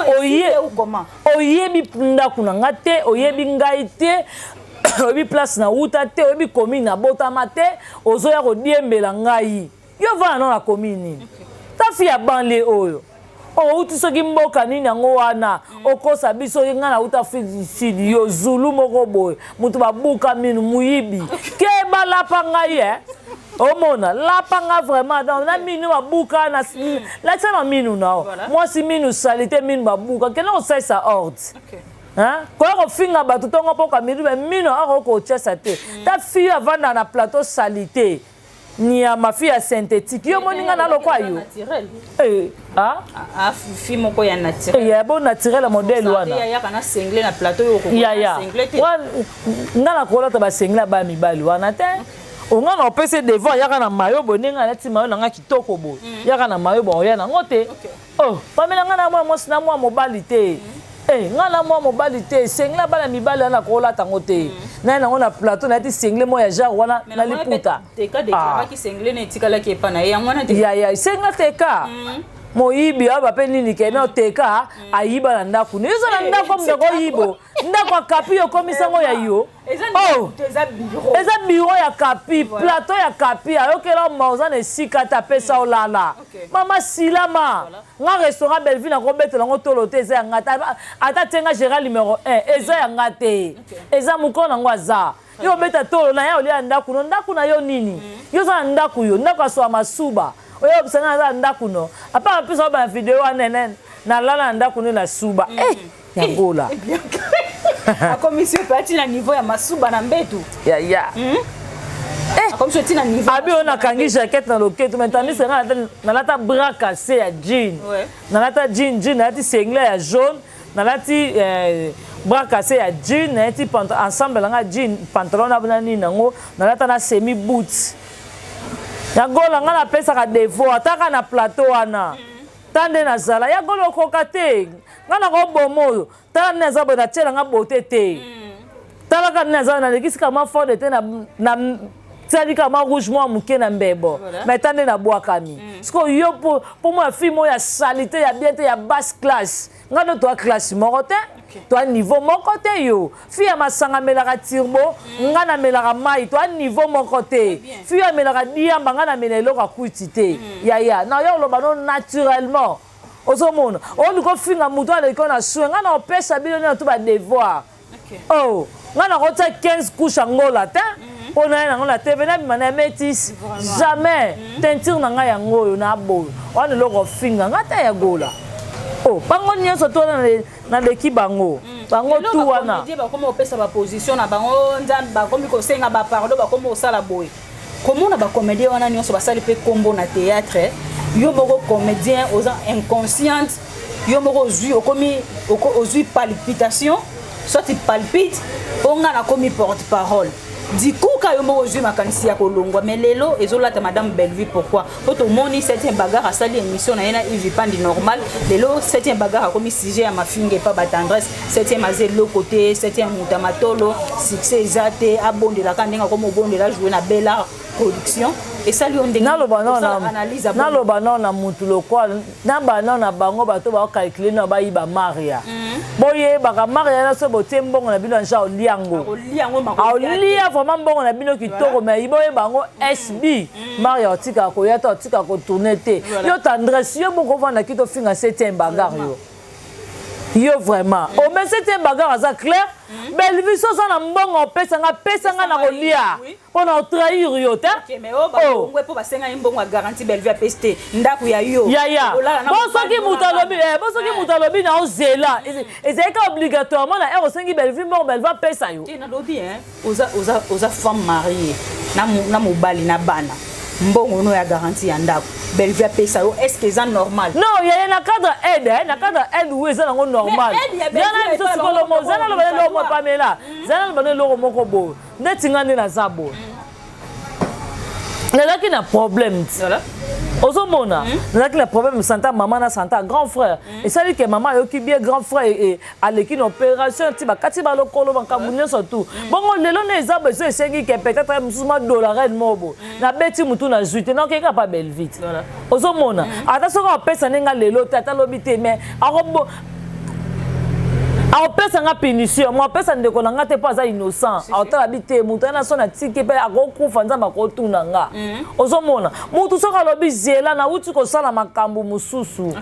ou comment? Oyebi ndako na nga te, oyebi ngai te, oyebi place na wuta te, oyebi commune nabotama te, ozoya kodiembela ngai. Yo vanda nano na commune nini? Tafi ya banlieue oyo outi, soki mboka nini yango wana okosa biso. Ngai nauta Afrique du Sud, yo zulu moko boye, moto babuka minu, moyibi, keba, lapa ngai e omona, lapa nga vraiment. Donc na minu babuka, lakisa na minu nao mwasi, minu sali te, minu babuka, kende kosalisa ordre. Koya kofinga bato ntongo mpoka midu, me mino akoki kotiasa te. Ta fille avanda na plateau, sali te, nyama, fille ya synthétique. Yo moni nga na lokwa yo? Fi moko ya naturel. Ya bo naturel ya modèle wana. Yaka na singlet na plateau, yo. Yaya, nga na kolata basinglet ya baya mibali wana te. Onga na opesi devant, yaka na mayo boye, ndenge alati mayo na nga kitoko boye, yaka na mayo boye, oya nango te. Oh, pamela, nga na mwa mwasi na mwa mobali te. Eh, nga na mwa mobali te, singlet bana mibali wana kolata yango te. Naye nango na plateau, nayati singlet moko ya genre wana na liputa. Teka déclaraki singlet na etikalaki epa na ye, yango wana te. Ya singlet teka. Moyibi awa bape nini ke no teka ayiba na ndako. Ni eza na ndako ndako oyibo. Ndako akapi yo komisango ya yo. Oh, eza bureau. Eza bureau ya kapi, plateau ya kapi, ayokela ma oza na esika te apesa olala. Mama silama. Nga restaurant Bellevue nakobetela yango tolo te, eza ya nga te. Ata tie nga gérant numéro 1, eza ya nga te. Eza mokolo nango aza. Yo obeta tolo na ya olia ndako no, ndako na yo nini? Yo oza na ndako yo, ndako asoa masuba. Oyo obisa nga naza na ndako no. Apa apesa ba video wana nene, nalala na ndako no na suba. Eh, yangola. Akomisi yo pe ati na niveau ya masuba na mbetu. Ya ya. Akomisi yo ti na niveau. Abi oyo nakangi jaquette na loketo, mais tandis que nga nalata bras cassé ya jean. Nalata jean jean, nalati singlet ya jaune, nalati bras cassé ya jean, nalati ensemble nanga jean, pantalon na na nini nango, nalata na semi boots. Ya gola nga napesaka devoir ataka na plateau wana. Tande nazala ya gola okoka te. Nga nakoboma oyo. Tala nde naza boye natiela nga beauté te. Tala kaka nde naza nalekisi kaka mwa fond de teint na tiali kaka mwa rouge mwa moke na mbebo. Mais ta nde nabwakami. Sikoyo yo po mwa fille moko ya salite ya bien te ya basse classe. Nga ndo toa classe moko te. Toa niveau moko te yo. Fille ya masanga amelaka turbo, nga namelaka mai, toa niveau moko te. Fille amelaka diamba, nga namela eloko ya kwiti te. Yaya, na yo oloba no naturellement. Ozomona, oluka ofinga moto aleki na soin, nga na opesa bino nino to ba devoir. Oh, nga na kotia 15 couches angola te. Mpo na ye nango na TV na bima na métis. Jamais. Teinture na nga yango oyo na boyo. Wana eloko ofinga nga te ya gola. Oh, bango nyonso to na leki bango. Bango tu wana. Bakomi kopesa ba position na bango, Nzambe bakomi kosenga ba pardon, bakomi kosala boye. Komona ba comédien wana nyonso basali pe kombo na théâtre, yo moko comédien oza inconsciente, yo moko ozwi okomi ozwi palpitation, soit tu palpite, onga na komi porte-parole. Du coup ka yo moko ozwi makanisi ya kolongwa, mais lelo ezolata madame Bellevue pourquoi? Po tomoni 7e bagarre asali émission na ye na Yves Pandi normal, lelo 7e bagarre akomi sujet ya mafinga epa ba tendresse, 7e aze eloko te, 7e muta matolo, succès eza te, abondelaka ndenge akomi obondela jouer na Bella production. Esali yo ndenge naloba osala analyse ya bongo. Naloba nao na mutu lokola naba nao na bango bato ba calculer nao bayiba Maria. Boyebaka Maria na so botie mbongo na bino anja oliango. Oliango makolia. Olia vraiment mbongo na bino kitoko mais boyeba yango SB. Maria otika koya to otika ko tourner te. Yo tendresse yo boko vanda kito finga 7e bagarre yo. Yo vraiment. O mais 7e bagarre aza clair. Bellevue soza na mbongo opesa nga pesa nga na kolia. Pona o trahir yo te. Ok, mais oh, ba ngwe po basenga ye mbongo ya garantie Bellevue apesi te. Ndako ya yo. Ya ya. Olala na Bon mobali, soki olala mutu na alobi, bana. bon soki mutu alobi na ozela. Ezalaki obligatoirement na heure osengi Bellevue mbongo Bellevue apesa yo. Te nalobi hein, oza oza oza femme mariée na na mobali na bana. Mbongo no ya garantie ya ndako. Bellevue apesa yo, est-ce que eza normal? Non, ya na cadre aide, hein, na cadre aide oui eza nango normal. Mais aide ya Bellevue Zana biso epa sikolo bango mo, zana moko loba eloko moko. Pamela. Zana loba eloko moko boye. Neti nga nde naza boye. Nazalaki na problème ti. Ozomona, nazalaki na problème santa maman na santa grand frère. Esali ke maman ayoki bien grand frère e aleki na opération ti bakati ba lokolo makambo nyonso tout. Bongo lelo nde eza boye so esengi ke peut-être mosusu mwa dollar reine moko boye. Nabeti mutu na zwi te, nakei kaka pa Bellevue. Ozomona, ata soki apesa nde nga lelo te, ata lobi te, mais akopesa nga punition, mo apesa ndeko na nga te po aza innocent. Akotala bi te, mutu wana so na tiki pe akokufa, Nzambe akotuna nga. Ozomona, mutu soki alobi zela nauti kosala makambo mosusu.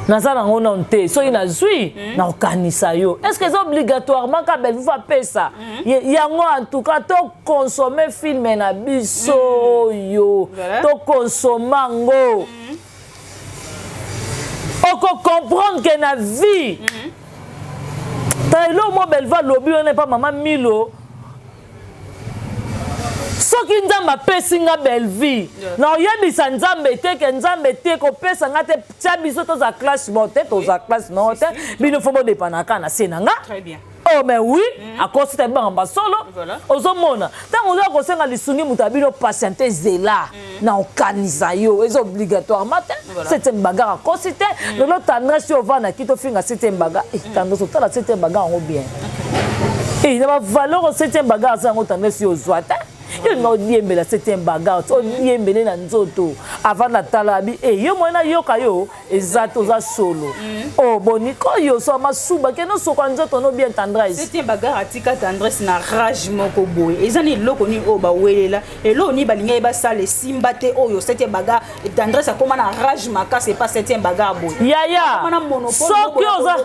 Naza nango nanu te, soki nazwi, nakokanisa yo. Est-ce que eza obligatoirement ka Bellevue fa pesa? Yango en tout cas to consommer film na biso yo. To consommer ngo. Oko comprendre que na vie. Ta elo mo Bellevue alobi wana pa mama Milo. Soki Nzambe apesi nga Bellevue, na oyebisa Nzambe te ke Nzambe te kopesa nga te, tia biso toza classe moko te, toza classe moko te, bino faut bodépendre kaka na se na nga. Très bien. Oh mais oui, akosi te banga solo. Ozomona ntango oza kosenga lisungi, moto ya bino patiente, zela na okanisa yo, eza obligatoirement te. Septième bagarre akosi te. Lelo Tendresse, yo ovandaki tofinga septième bagarre. Tendresse, otala septième bagarre yango bien na bavaleur. Septième bagarre aza yango. Tendresse, yo ozwa te, yo olinga odiembela septième bagarre, odiembele na nzoto avant natala abi e yo moye nayoka yo eza te, oza solo. O boni koyo so masuba kende osoka nzoto no bien, Tendresse. Septième bagarre atika Tendresse na rage moko boye. Eza na eloko nini oyo bawelela, eloko nini balingi ye basala esimba te? Oyo septième bagarre, Tendresse akóma na rage makasi epa septième bagarre boye. Yaya, soki oza,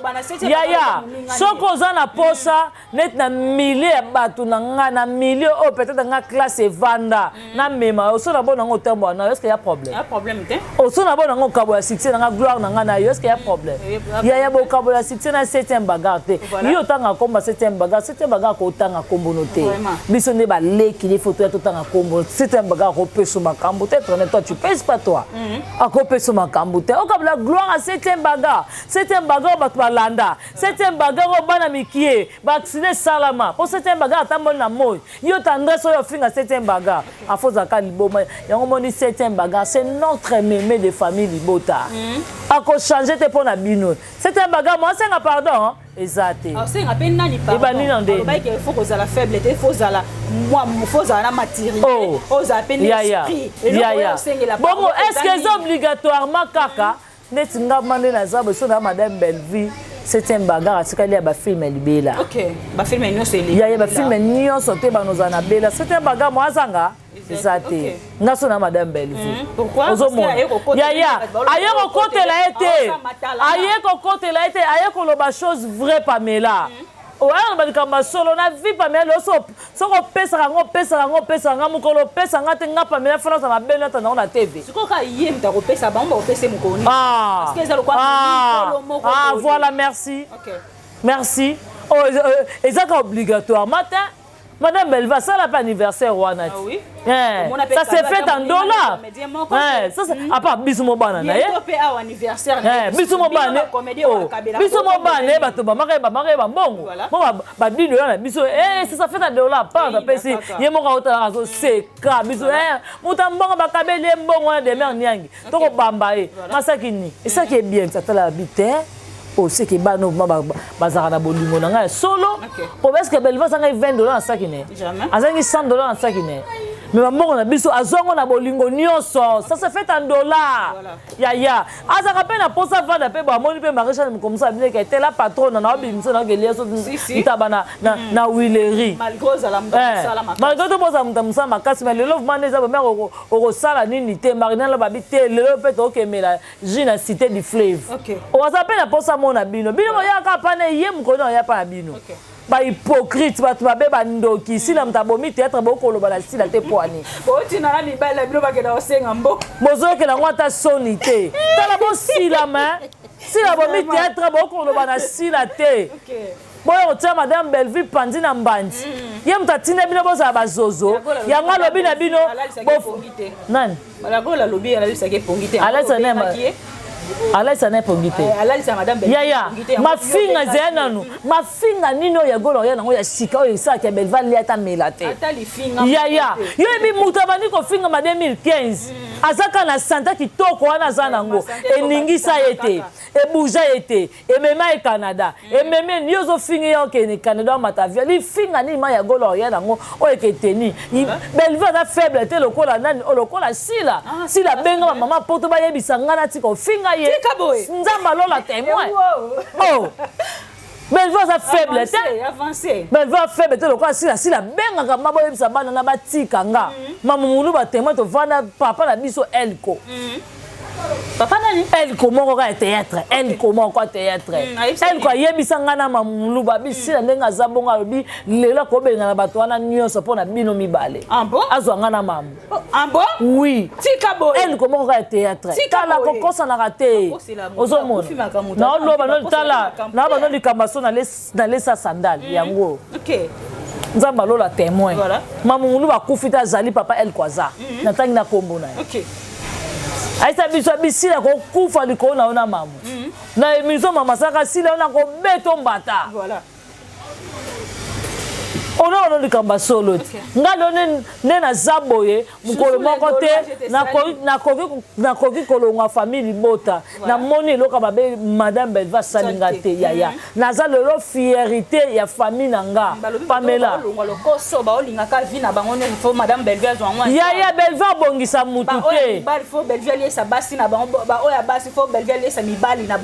yaya, soki oza na posa neti na milieu ya bato na ngai, na milieu oyo peut-être nga classe evanda, namema yo so na bona yango otambola na yo, est-ce ya problème? Problème te. Oso na bona yango okabola succès na nga, gloire na ngai na yo, est-ce ya problème? Yaya, bokabola succès na septième bagarre te. Yo otanga komba septième bagarre, septième bagarre kotanga kombono te. Biso nde baleki nde foto ya totanga kombo. Septième bagarre akopesa makambo te. Traîne toi, tu pèses pas, toi. Akopesa makambo te. Okabola gloire à septième bagarre, septième bagarre bato balanda septième bagarre oyo bana mikie baaccident esalama mpo septième bagarre atamboli na moi. Yo Tendresse oyo ofinga septième bagarre, afozalaka liboma yango. Moni septième bagarre, c'est notre mémé de famille libota, akochange te mpo na bino. Septième bagarre mo asenga pardon eza te. Asenga mpe nani? Ebandi na ndeni? Pardon, faut kozala faible te, faut ozala mwa, faut ozala na maturité, ozala mpe na esprit. Yaya, bongo est ce que eza obligatoirement kaka neti nga ma nde naza boye so na madame Bellevue? Septième bagarre atikali ya bafilm ya libela. Bafilm nyonso. Yaya, bafilm nyonso te banozala na bela. Septième bagarre mo azanga eza te. Nga so na madame Bellevue, ozomona yaya, aye kokotela ye te, aye kokotela ye te, aye koloba chose vraie. Pamela oya loba likambo ya solo na vie. Pamela, lelo soki opesaka yango, opesaka yango, opesaka nga mokolo, opesa nga te. Nga Pamela fana oza mabe, nata nango na TV. Sikoyo ye moto akopesa bango, bakopesa mokolo nini? Ah, ah, voilà, merci, merci. Oh, ezaka obligatoire matin. Madame Belva asala mpe anniversaire wana ti. Ça s'est fait en dollar. À part biso mo bana na ye, biso mo bana, biso mo bana ye, bato bamaka ye bambongo mo badino ya na biso. Ça fait en dollar. Part apesi ye moko, aotalaka, azoseka biso. Moto ya mbongo bakabeli ye mbongo wana, demer niangi tokobamba ye masaki ni esaki ye bien. Atala bi te, oseke bana bazalaka na bolingo na ngai ya solo. Po est-ce Belva azangai 20 $ na saki ne, azangi 100 $ na saki ne? Mais bambongo na biso azwango na bolingo nyonso. Ça se fait en dollar. Yaya, azalaka mpe na posa vanda mpe bamoni mpe maréchal mokomisa abineke etela patron na obimisa na okelia so ntaba na huilerie. Malgré to bozala moto ya mosala makasi, mais lelo vraiment nde eza bomere okosala nini te. Marinalo babi te, lelo mpe tokemela jus na Cité du Fleuve. Oaza mpe na posa mona bino, bino boyaka pana ye mokolo na oya pa na bino. Bahypocrite, bato mabe, bandoki. Sila moto abomi théâtre, bokoloba na sila te poani. Botina na mibali na bino bakenda kosenga mbo. Bozoyokela yango ata soni te. Tala, bosilama. Sila bomi théâtre, bokoloba na sila te. Boya kotia madame Bellevue pandi na mbandi. Ye moto atinda bino bozala bazozo. Yango alobi na bino nani? Alobi alalisaki epongi te. Alalisa na epongi te. Yaya, mafinga ezaya nanu. Mafinga nini oyo yagola oya nango ya sika oyo esalaka ya Belva lia ata mela te? Yaya, yo yebi moto abandi kofingama 2015, azaka na santa kitoko wana, aza nango, eningisa ye te, ebuja ye te, emema ye Canada, ememi yo ozofinga ye okende Canada, omata avion. Lifinga nini ma ya gola oya nango oyo eketeni? Bellevue aza faible te lokola nani, lokola Sila. Sila abenga bamama poto bayebisa ngai natika ofinga ye. Nzambe alola témoin. Oh, Bellevue aza faible te, Bellevue aza faible te lokola Sila. Sila abengaka ma boyebisa bana na batika nga mamumulu batémoin. Tovanda papa na biso Elko. Papa nani? Elko moko kaka ya théâtre, Elko moko ya théâtre. Elko ayebisa ngai na mamulu babisila ndenge aza bongo. Alobi lelo akobenga na bato wana nyonso mpo na bino mibale, azwa ngai na mamu. Oui, Elko moko kaka ya théâtre. Tala, kokosanaka te. Ozomona naoloba, tala naobano likambo so nalesa sandale yango. Nzambe alola témoin. Mamungulu bakufi te, azali papa Elko aza natangi na nkombo na ye. Ayisa biso abisila kokufa likolo na yo na mamu na émission. Mama asalaka sila yo na kobeta mbata. Ona likambo ya solo te. Nga lelo nde naza boye, mokolo moko te nakoki kolongwa famille libota. Namoni eloko mabe madame Belva asali nga te, yaya. Naza lelo fierté ya famille na nga. Pamela. Yaya, Belva abongisa mutu te.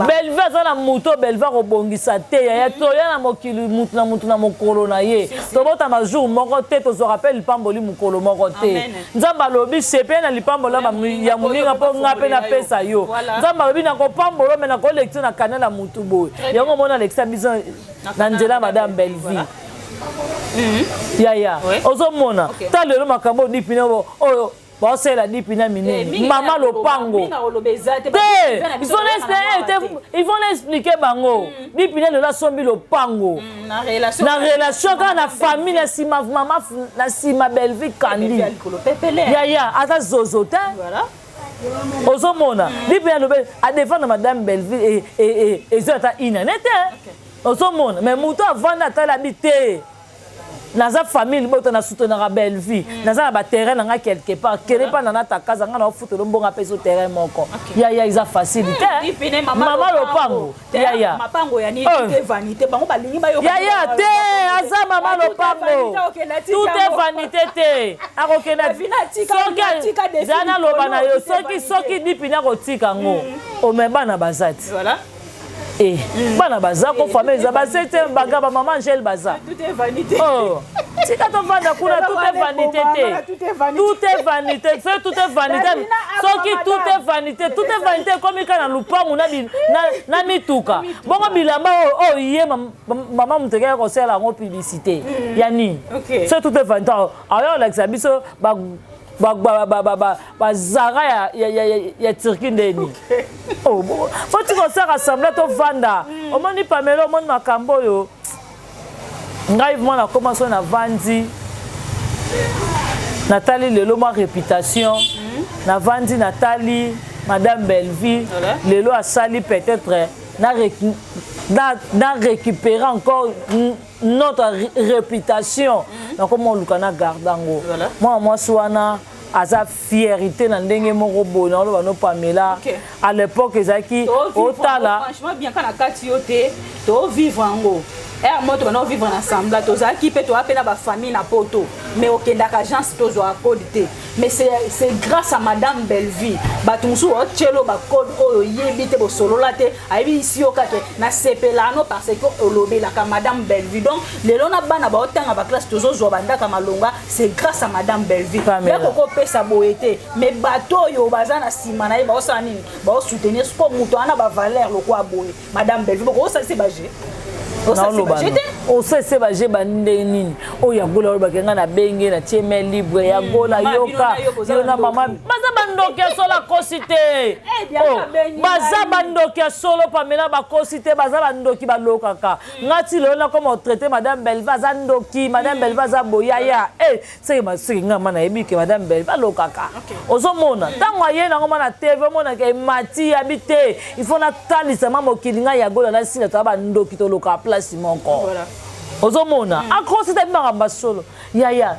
Belva aza na mutu oyo Belva akobongisa te, yaya. Toya na mokili, mutu na mutu na mokolo na ye. Tobotama jour moko te, tozwaka mpe lipamboli mokolo moko te. Nzambe alobi sepe na lipamboli ya moninga mpo nga mpe napesa yo. Nzambe alobi nakopambola, me nakolekisa na kanal ya mutu boye. Yango omona alekisa biso na nzela madame Bellevue. Yaya, ozomona ta lelo makambo dipine oyo baosalela dipina minene, mama lopango te. Ils vont l'expliquer bango. Dipina lelo asombi lopango na relation kaka na famille na nsima mama, na nsima Bellevue Kandi. Yaya, aza zozo te. Ozomona dipina alobi adefendre madame Bellevue, ezwi ata inane te. Ozomona, mais moto avanda atala bi te, naza famille libota, na soutenaka Bellevue, naza na baterrain na nga quelque part. Kende mpa na natakaza nga na ofutela mbongo, apesa terrain moko. Yaya, eza facile te, mama lopango, yaya. Yaya te, aza mama lopango, tout est vanité te. Akokenda soki za naloba na yo, soki dipini akotika yango ome, bana baza ti e bana baza kofama, eza basete baga bamama Angele baza. Oh, tika tovanda kuna, tout est vanité te, tout est vanité. Soki tout est vanité, soki tout est vanité, tout est vanité ekomi kaka na lupangu na mituka. Bongo bilamba oyo ye mama moto ekaki kosala yango publicité ya nini? Soki tout est vanité, ayo olakisa biso bazara ya Turquie ndeni. Faut tika osala semblant, tovanda. Omoni Pamela, omoni makambo oyo ngai mwana akoma so navandi, natali lelo mwa réputation, navandi natali madame Bellevue lelo asali, peut-être na récupérer encore notre réputation. Nakoma oluka na garde yango. Mwana mwasi wana aza fierté na ndenge moko boye. Naoloba no Pamela, à l'époque ezalaki otala. Franchement, bien ka na kati yo te, tovivre yango ere moto bana ovivre na semblant. Tozalaki mpe toya mpe na bafamille na poto, mais okendaka agence, tozwaka code te. Mais c'est grâce à madame Bellevue. Bato mosusu baotielo bacode oyo oyebi te, bosolola te, ayebi isi yo kaka nasepela no parce que olobelaka madame Bellevue. Donc lelo na bana baotanga baclasse, tozozwa bandaka malonga, c'est grâce à madame Bellevue. Yakokopesa boye te, mais bato oyo baza na nsima na ye baosala nini? Baosoutenir siko moto wana bavaleur lokwa boye madame Bellevue. Bokosalisa baje. Osese baje bandenge nini oyo ya Gola olobaki ngai nabenge natie main libre ya Gola. Yoka, yo na mama baza bandoki ya solo, akosi te. Baza bandoki ya solo, Pamela, bakosi te, baza bandoki, balokaka nga ti lelo. Nakoma otraite madame Belva aza ndoki, madame Belva aza boyaya. Seke seke nga ma nayebi ke madame Belva alokaka. Ozomona ntango aye nango ma na TV, omonaka emati yabi te. Il faut natalisa ma mokili ngai ya Gola nasila, toya bandoki, tolokaka place moko. Ozomona akosi te, makambo solo, yaya.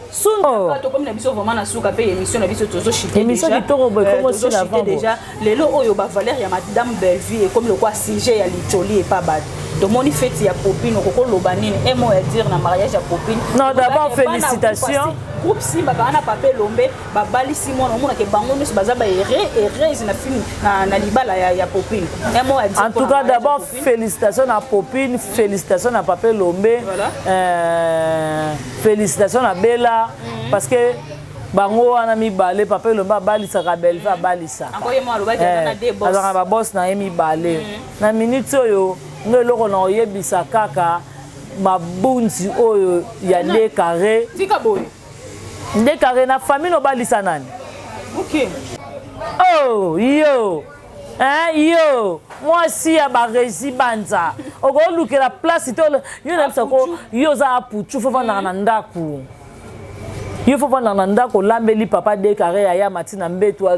Tokomi na biso vraiment na suka mpe émission na biso, tozochite. Émission kitoko boye, komosila déjà. Lelo oyo bavaleur ya madame Bellevue ekomi lokwa sujet ya litoli epa bato. Tomoni feti ya Popine, okokoloba nini? Un mot à dire na mariage ya Popine. Non, d'abord félicitations. Groupe Simba baa na Pape Lombe babalisi mwana, omonake bango nyonso baza baheureuse na film na libala ya Popine. Un mot à dire. En tout cas, d'abord félicitations na Popine, félicitations na Pape Lombe, félicitations na Bella, parce que bango wana mibale, Papa Elombe abalisaka, Belve abalisaka, azalaka baboss na ye mibale. Na minute oyo nga eloko na oyebisa kaka mabunzi oyo ya nde carré, nde carré na famille obalisa nani? Oh yo, hein, yo mwasi ya baresi banza, okolukela place te. Yo nayebisa ko yo oza aputu, faut vandaka na ndako. Yo faut vandaka na ndako, olambeli papa de carré, aya mati na mbeto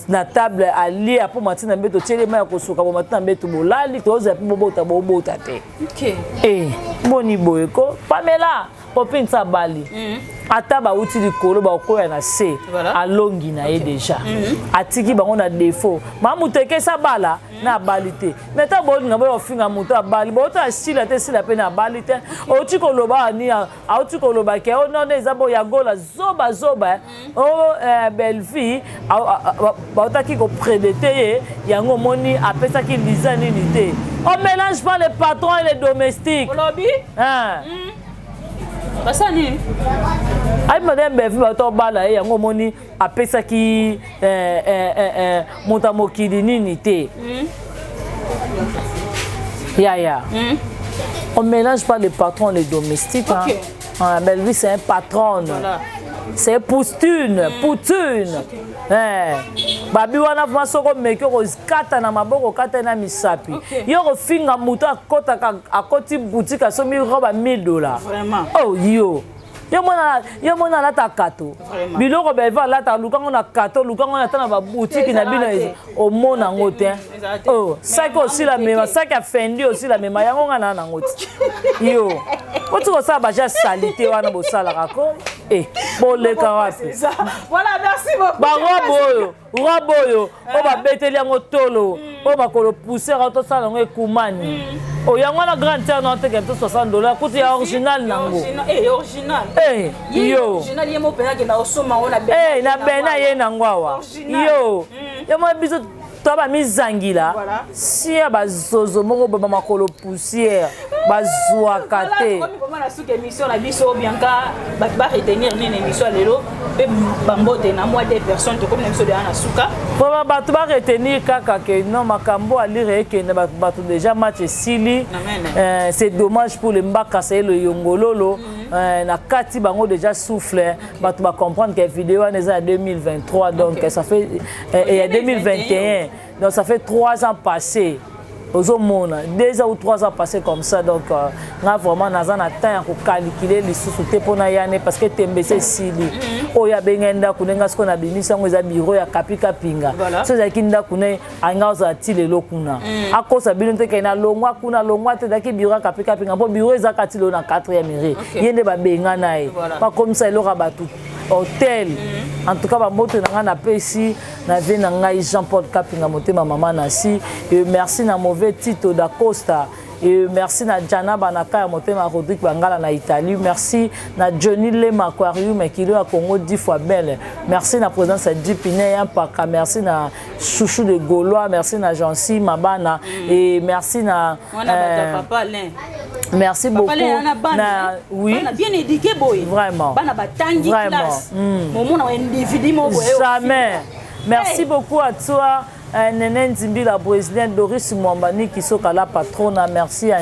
na table, alie apo mati na mbeto, otieli mai ya kosuka bo mati na mbeto, bolali, tozela mpe bobota, bobota te. E boni boye ko Pamela. Popine sa abali ata bauti likolo, bakoya na se. Alongi na ye déjà, atiki bango na défaut. Ma moto ekesi abala na abali te. Mais ta bolinga boya kofinga moto abali, bouta asila te, sila mpe na abali te. Outi koloba ani, auti koloba ke o nono eza bo ya Gola zoba zoba o Bellevie bautaki koprédete ye. Yango omoni apesaki Liza nini te. On mélange pas les patrons et les domestiques. Olobi? Hein. Basala nini? Ayi, madame Bellevie bauta obala ye. Yango omoni apesaki moto ya mokili nini te. Yaya, on mélange pas les patrons, les domestiques. Hein. Ah, Bellevue, c'est un patron. C'est Poutine, Poutine. Eh. Babi wana vraiment, soko omeki, okokata na maboko, okata na misapi. Yo kofinga moto akotaka, akoti boutique, asombi robe ya 1000 $. Oh, yo yo mona alata kato. Biloko Bellevue alata, lukango na kato, lukango ata na babutiki na bino, omona yango te. Oh, saki osila mema, saki ya Fendi osila mema yango, nga na nango ti. Yo oti kosala baja saleté wana bosalaka ko e boleka wapi? Barobe oyo, robe oyo, oyo babeteli yango tolo, oyo makolo poussière, tosala yango ekumani. Oyo yango wana grande sœur na oteke biso 60 $ kuti ya original nango. Yo na bena ye nango awa, yo yo mwa biso to bamizangila si ya bazozo moko boye, bamakolo poussière bazwaka te. Na suka émission na biso, Bianca, bato baretenir nini émission ya lelo? Mpe bambote na mwa de personnes, tokomi na biso deya na suka. Vraiment, bato baretenir kaka ke non, makambo alire ekende bato déjà match esili. C'est dommage pour le Mbakasa ye le Yongololo na kati bango déjà souffle. Bato bacomprendre que vidéo wana eza ya 2023, donc ça fait ya 2021, donc ça fait 3 ans passé. Ozomona 2 ans ou 3 ans passé comme ça. Donc nga vraiment naza na temps ya kocalculer lisusu te mpona yane, parce que tembese esili. Oyo abengai ndako ndenge sikoyo nabimisi yango, eza bureau ya Kapi Kapinga. So ezalaki ndako ne alinga ozala ti lelo kuna. Akosa bino te kei nalongwa kuna, longwa te. Ezalaki bureau ya Kapi Kapinga, mpo bureau ezaka ti lelo na 4e rue. Ye nde babenga na ye, bakomisa eloko ya bato hotel. En tout cas, bambote na ngai napesi na vie na ngai Jean Paul Kapinga, motema mama Nasi. Et merci na mauvais Tito Dacosta. Et merci na Jana Banaka ya motema Rodrigue Bangala na Italie. Merci na Johnny Lema Aquarium kilo ya Congo 10 fois belle. Merci na présence ya Dipine ya Mpaka. Merci na Chouchou de Gaulois. Merci na Jancy Mabana. Et merci na Papa Alain. Merci beaucoup. Papa na, oui. Bana bien éduqué boy. Vraiment. Bana batangi classe. Momona individu mo boye. Jamais. Merci beaucoup à toi. Nene Nzimbi, la brésilienne, Doris Mwambani, Kisoka la patrona, merci à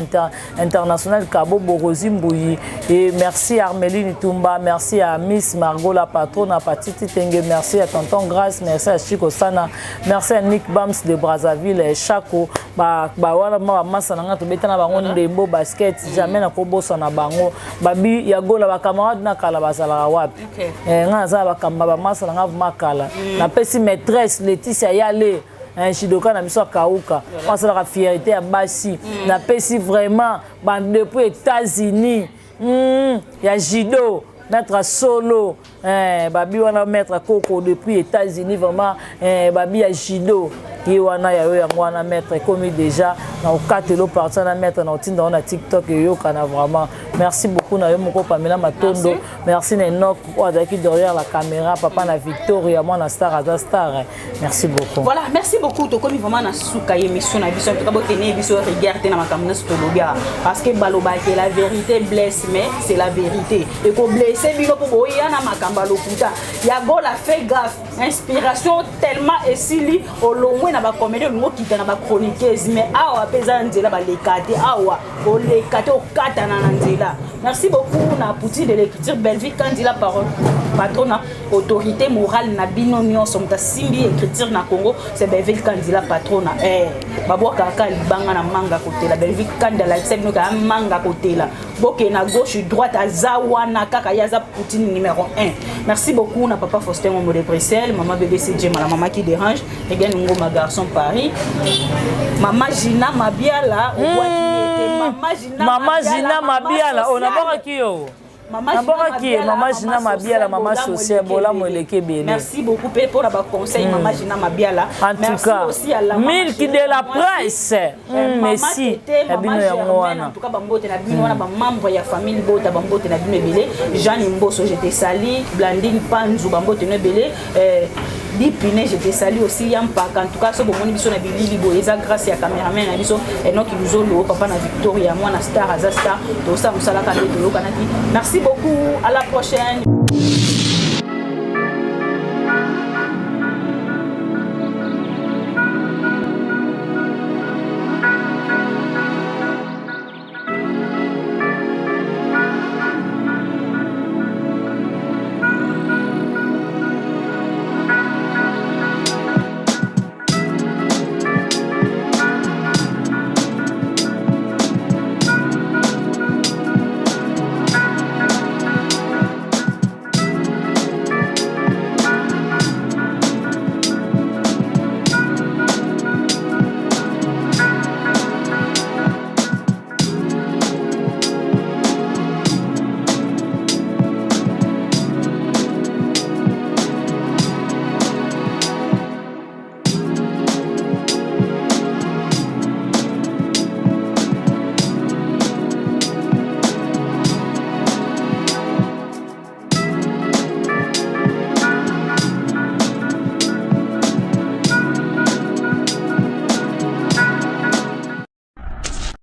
International Kabo Borozi Mbouyi, et merci à Armeline Tumba, merci à Miss Margot la patrona, Patiti Tenge, merci à Tonton Grace, merci à Chico Sana, merci à Nick Bams de Brazzaville, et Chaco, ba, ba, wana, ma, masa nanga, tobeta na bango ndembo, basket, jamais na kobosa na bango, babi, yagola, ba camarade na kala bazalaka wapi? Nga naza bakamba bamasa na nga vraiment kala. Napesi maîtresse Laetitia Yale, shidoka na biso akauka, asalaka fierté ya basi. Napesi vraiment depuis États-Unis ya judo, maître solo babi wana, maître Koko depuis États-Unis, vraiment babi ya judo ye wana ya yo yango wana. Maître ekomi déjà na okatelo partir na maître na otinda ngo na TikTok eyokana. Vraiment merci beaucoup na yo moko Pamela Matondo. Merci na Enok oyo azalaki derrière la caméra, papa na Victoria, mwana star, aza star. Merci beaucoup. Voilà, merci beaucoup. Tokomi vraiment na suka ya émission na biso. En tout cas, botene biso rigueur te na makambo nyonso tolobi awa, parce que balobaki la vérité blesse, mais c'est la vérité. Ekoblesse bino mpo boya na makambo ya lokuta ya Gola. Fait gaffe, inspiration tellement esili, olongwe na bacomédie, olingi okita na bachroniqueuse, mais awa mpe eza nzela baleka te, awa oleka te, okatana na nzela. Merci beaucoup na Poutine de l'écriture, Bellevue Kandila, parole patrona, autorité morale na bino nyonso. Moto asimbi écriture na Congo, c'est Bellevue Kandila patrona. Babwakaka kaka libanga na manga kotela. Bellevue Kandila alakisa bino kaka manga kotela, bokende na gauche, droite, aza wana kaka, ye aza Poutine numéro 1. Merci beaucoup na papa Faustin Ngomo de Bruxelles, mama BBC Jema, la mama qui dérange, Regan Ngoma, garçon Paris, mama Gina Mabiala, obwaki ye te, mama Gina. Mama Gina Mabiala, onabwakaki yo. Nabwakaki ye, mama Gina Mabiala, mama Social, bolamu eleki ebele. Merci beaucoup mpe mpona baconseil, mama Gina Mabiala. En tout Merci cas, aussi à la mama milk chérie de la ya mwasi. presse. Mama Messi Tete, ya mama bino yango Germaine, wana. en tout cas bambote na bino wana, bamembre ya famille bota, bambote na bino ebele. Jeanne Mboso, je te sali. Blandine Panzu, bambote no ebele. Dipine, je te salue aussi. Ya Mpaka, en tout cas so bomoni biso na bilili boye, eza grâce ya cameraman na biso Enoki Luzolo, papa na Victoria, mwana star, aza star. Tosala mosala kaka nde toyokanaki. Merci beaucoup, à la prochaine.